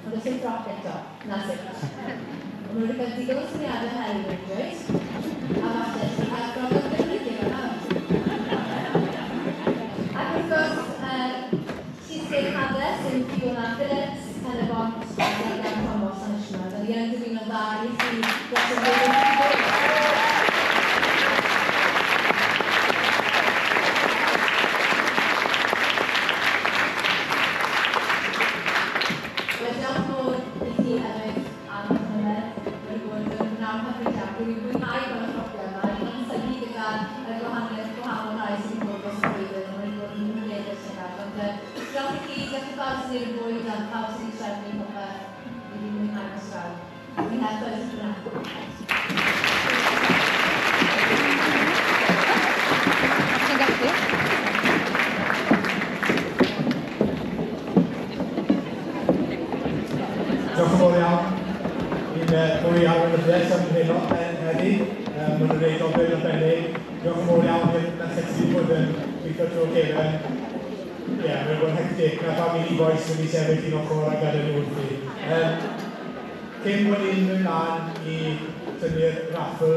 ond oes dim ffroc eto, na sut. Ond maen nhw wedi cael digon o syniadau heddiw, dwi'n dweud, a falle allan cael ffroc ar Gymru lle fan'na. Ac wrth gwrs, Llys Gynhades yw Fiona Phillips, Pen-y-bont, a Megan Thomas Llanishma. Fel i yn dymuno dda i chi dros y flwyddyn sydd i ddod. Wel, diolch yn fawr i chi hefyd am eich ymwneud. Wedi bod yn bnawn hyfryd iawn. Dwi wedi mwynhau gweld y ffrogiau yma. Ni'n amsygu gyda y gwahaniaeth gwahanol rhai sydd wedi bod dros y flwyddyn. Mae wedi bod yn bleser llygad. Ond diolch i chi, diolch i bawb sydd wedi bwyd a pawb sydd wedi trefnu popeth. Ni wedi mwynhau mas draw. Ni heb oes yna. Ti'n gallu? Diolch yn fawr iawn i'n ddwy arweinyddiaeth am heno heddi. Maen nhw'n gwneud ofyn arbennig. Diolch yn fawr iawn i'r merched sydd wedi bod yn gweithio trwy'r cefen. Ie, yeah, mae'n bod yn hectic. Na pam i ni bois wedi sefyll un ochr a gadael nhw wrthi. Cyn bod ni'n mynd mlaen i tynnu'r raffl,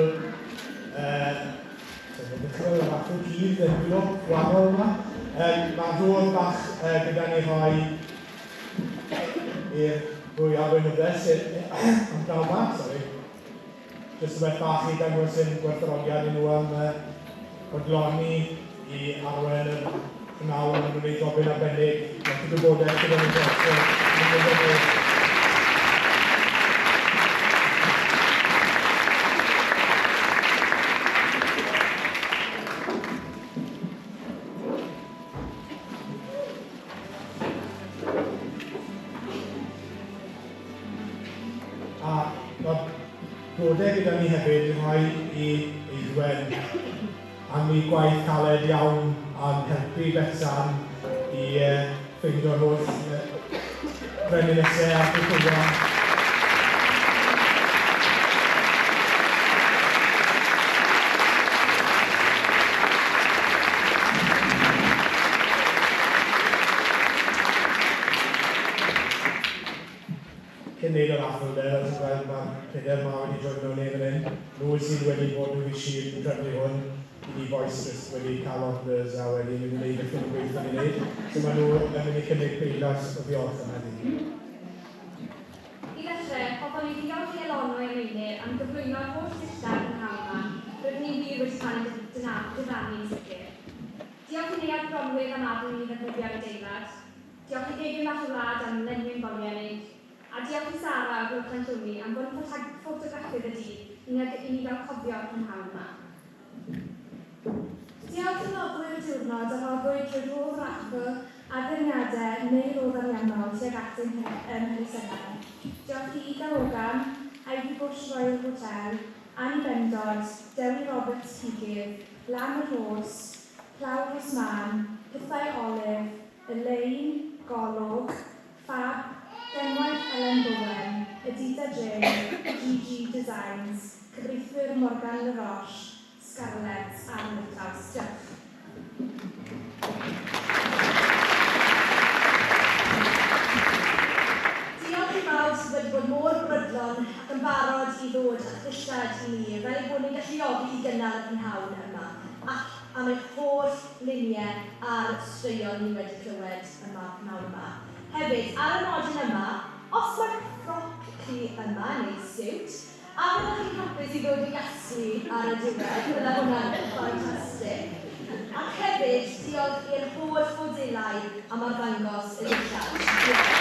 dechrau y raffl cudd, envelope gwahanol yma, mae rhodd bach gyda ni rhoi i'r ddwy arweinyddes am pnawn 'ma, sori. Jyst rhywbeth bach i dangos ein gwerthfawrogiad i nhw am bodloni i arwain yr prynhawn. Maen nhw'n gwneud jobyn arbennig, lot o gwybodaeth gyda nhw dros y blynyddoedd. A mae blodau gyda ni hefyd i rhoi i Eiddwen am ei gwaith caled iawn a'n helpu Betsan i ffeindio'r holl frenhinesau a'r cwcwon. Cyn neud y raffl de, fel ti'n gweld ma'r pedair 'ma wedi joino ni fan hyn. Nhw sydd wedi bod yn fishi yn trefnu hwn. I ni bois jyst wedi cael orders a wedi mynd i neud beth maen nhw'n gweud ni neud. So maen nhw yn mynd i cynnig pleidlais o ddiolch am heddi. I ddechrau, hoffwn i ddiolch i Elonwy a Meinir am gyflwyno'r holl ddillad prynhawn 'ma, rydyn ni wir wedi cael ein diddanu'n sicr. Diolch i Neuadd Bronwydd am adael i ni ddefnyddio'r adeilad. Diolch i Gegin Fach y Wlad am lenwi'n boliau ni. A diolch i Sara o Glwb Llanllwni am fod yn ffotograffydd y dydd i ni i ni gael cofio'r prynhawn 'ma. Diolch i noddwyr y diwrnod a roddwyd drwy rodd raffl, addurniadau neu rodd ariannol tuag at ein helusennau. Diolch i Ida Morgan, Ivy Bush Royal Hotel, Annie Bendod, Dewi Roberts Cigydd, Lan y Rhos, Clawr Rhosmaen, Pethau Olive, Elaine, Golwg, Fab, Gemwaith Elen Bowen, Edita Jane, GG Designs, Cyfreithwyr Morgan Le Roche, Scarlett a Niklaus. Diolch. Diolch i bawb sydd wedi bod mor brydlon ac yn barod i ddod â'ch dillad i ni fel ein bod ni'n galluogi i gynnal y prynhawn yma, ac am eich holl luniau a'r straeon ni wedi clywed yma pnawn 'ma. Hefyd, ar y nodyn yma, os mae ffroc chi yma neu siwt, a fyddwch chi'n hapus i ddod i gasglu ar y diwedd, bydda hwnna'n ffantastig. Ac hefyd, diolch i'r holl fodelau am arddangos y dillad. Diolch.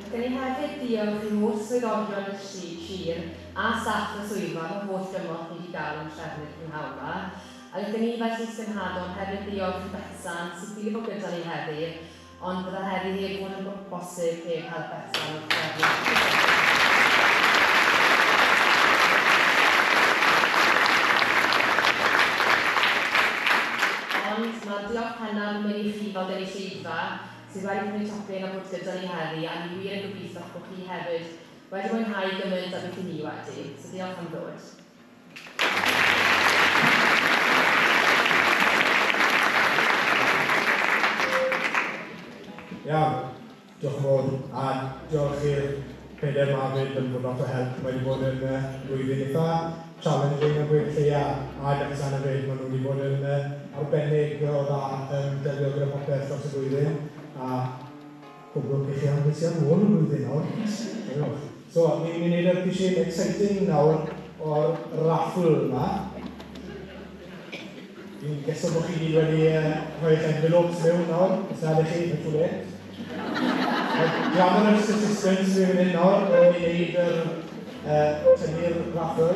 Gen i hefyd diolch i holl swyddogion y sir a staff y swyddfa am yr holl gymorth ni wedi gael yn trefnu'r prynhawn 'ma. A gen i fel Llys Genhadon hefyd ddiolch i Betsan sydd ffili bod gyda ni heddi, ond bydda heddi heb fod yn bosib heb help Betsan wrth drefnu. Ond mae'r diolch pennaf yn mynd i chi fel gynulleidfa, sydd wedi prynu tocyn a bod gyda ni heddi, a ni wir yn gobeithio bod chi hefyd wedi mwynhau gymaint â beth i ni wedi. So diolch am ddod. Iawn, diolch yn fawr, a diolch i'r pedair 'ma 'fyd am fod lot o help. Mae wedi bod yn flwyddyn eitha challenging a gweud y lleia, a Betsan hefyd, maen nhw wedi bod yn arbennig o dda yn delio gyda popeth dros y flwyddyn, a pob lwc i chi am beth sydd ar ôl y flwyddyn nawr. Joiwch. So, ni'n mynd i wneud y pishyn exciting nawr o'r raffle yma. Fi'n geso bod chi gyd wedi rhoi eich envelopes mewn nawr, os nad ych chi, mae'n too late. Glamorous assistants fi'n mynd nawr, yn mynd i wneud yr tynnu'r raffle.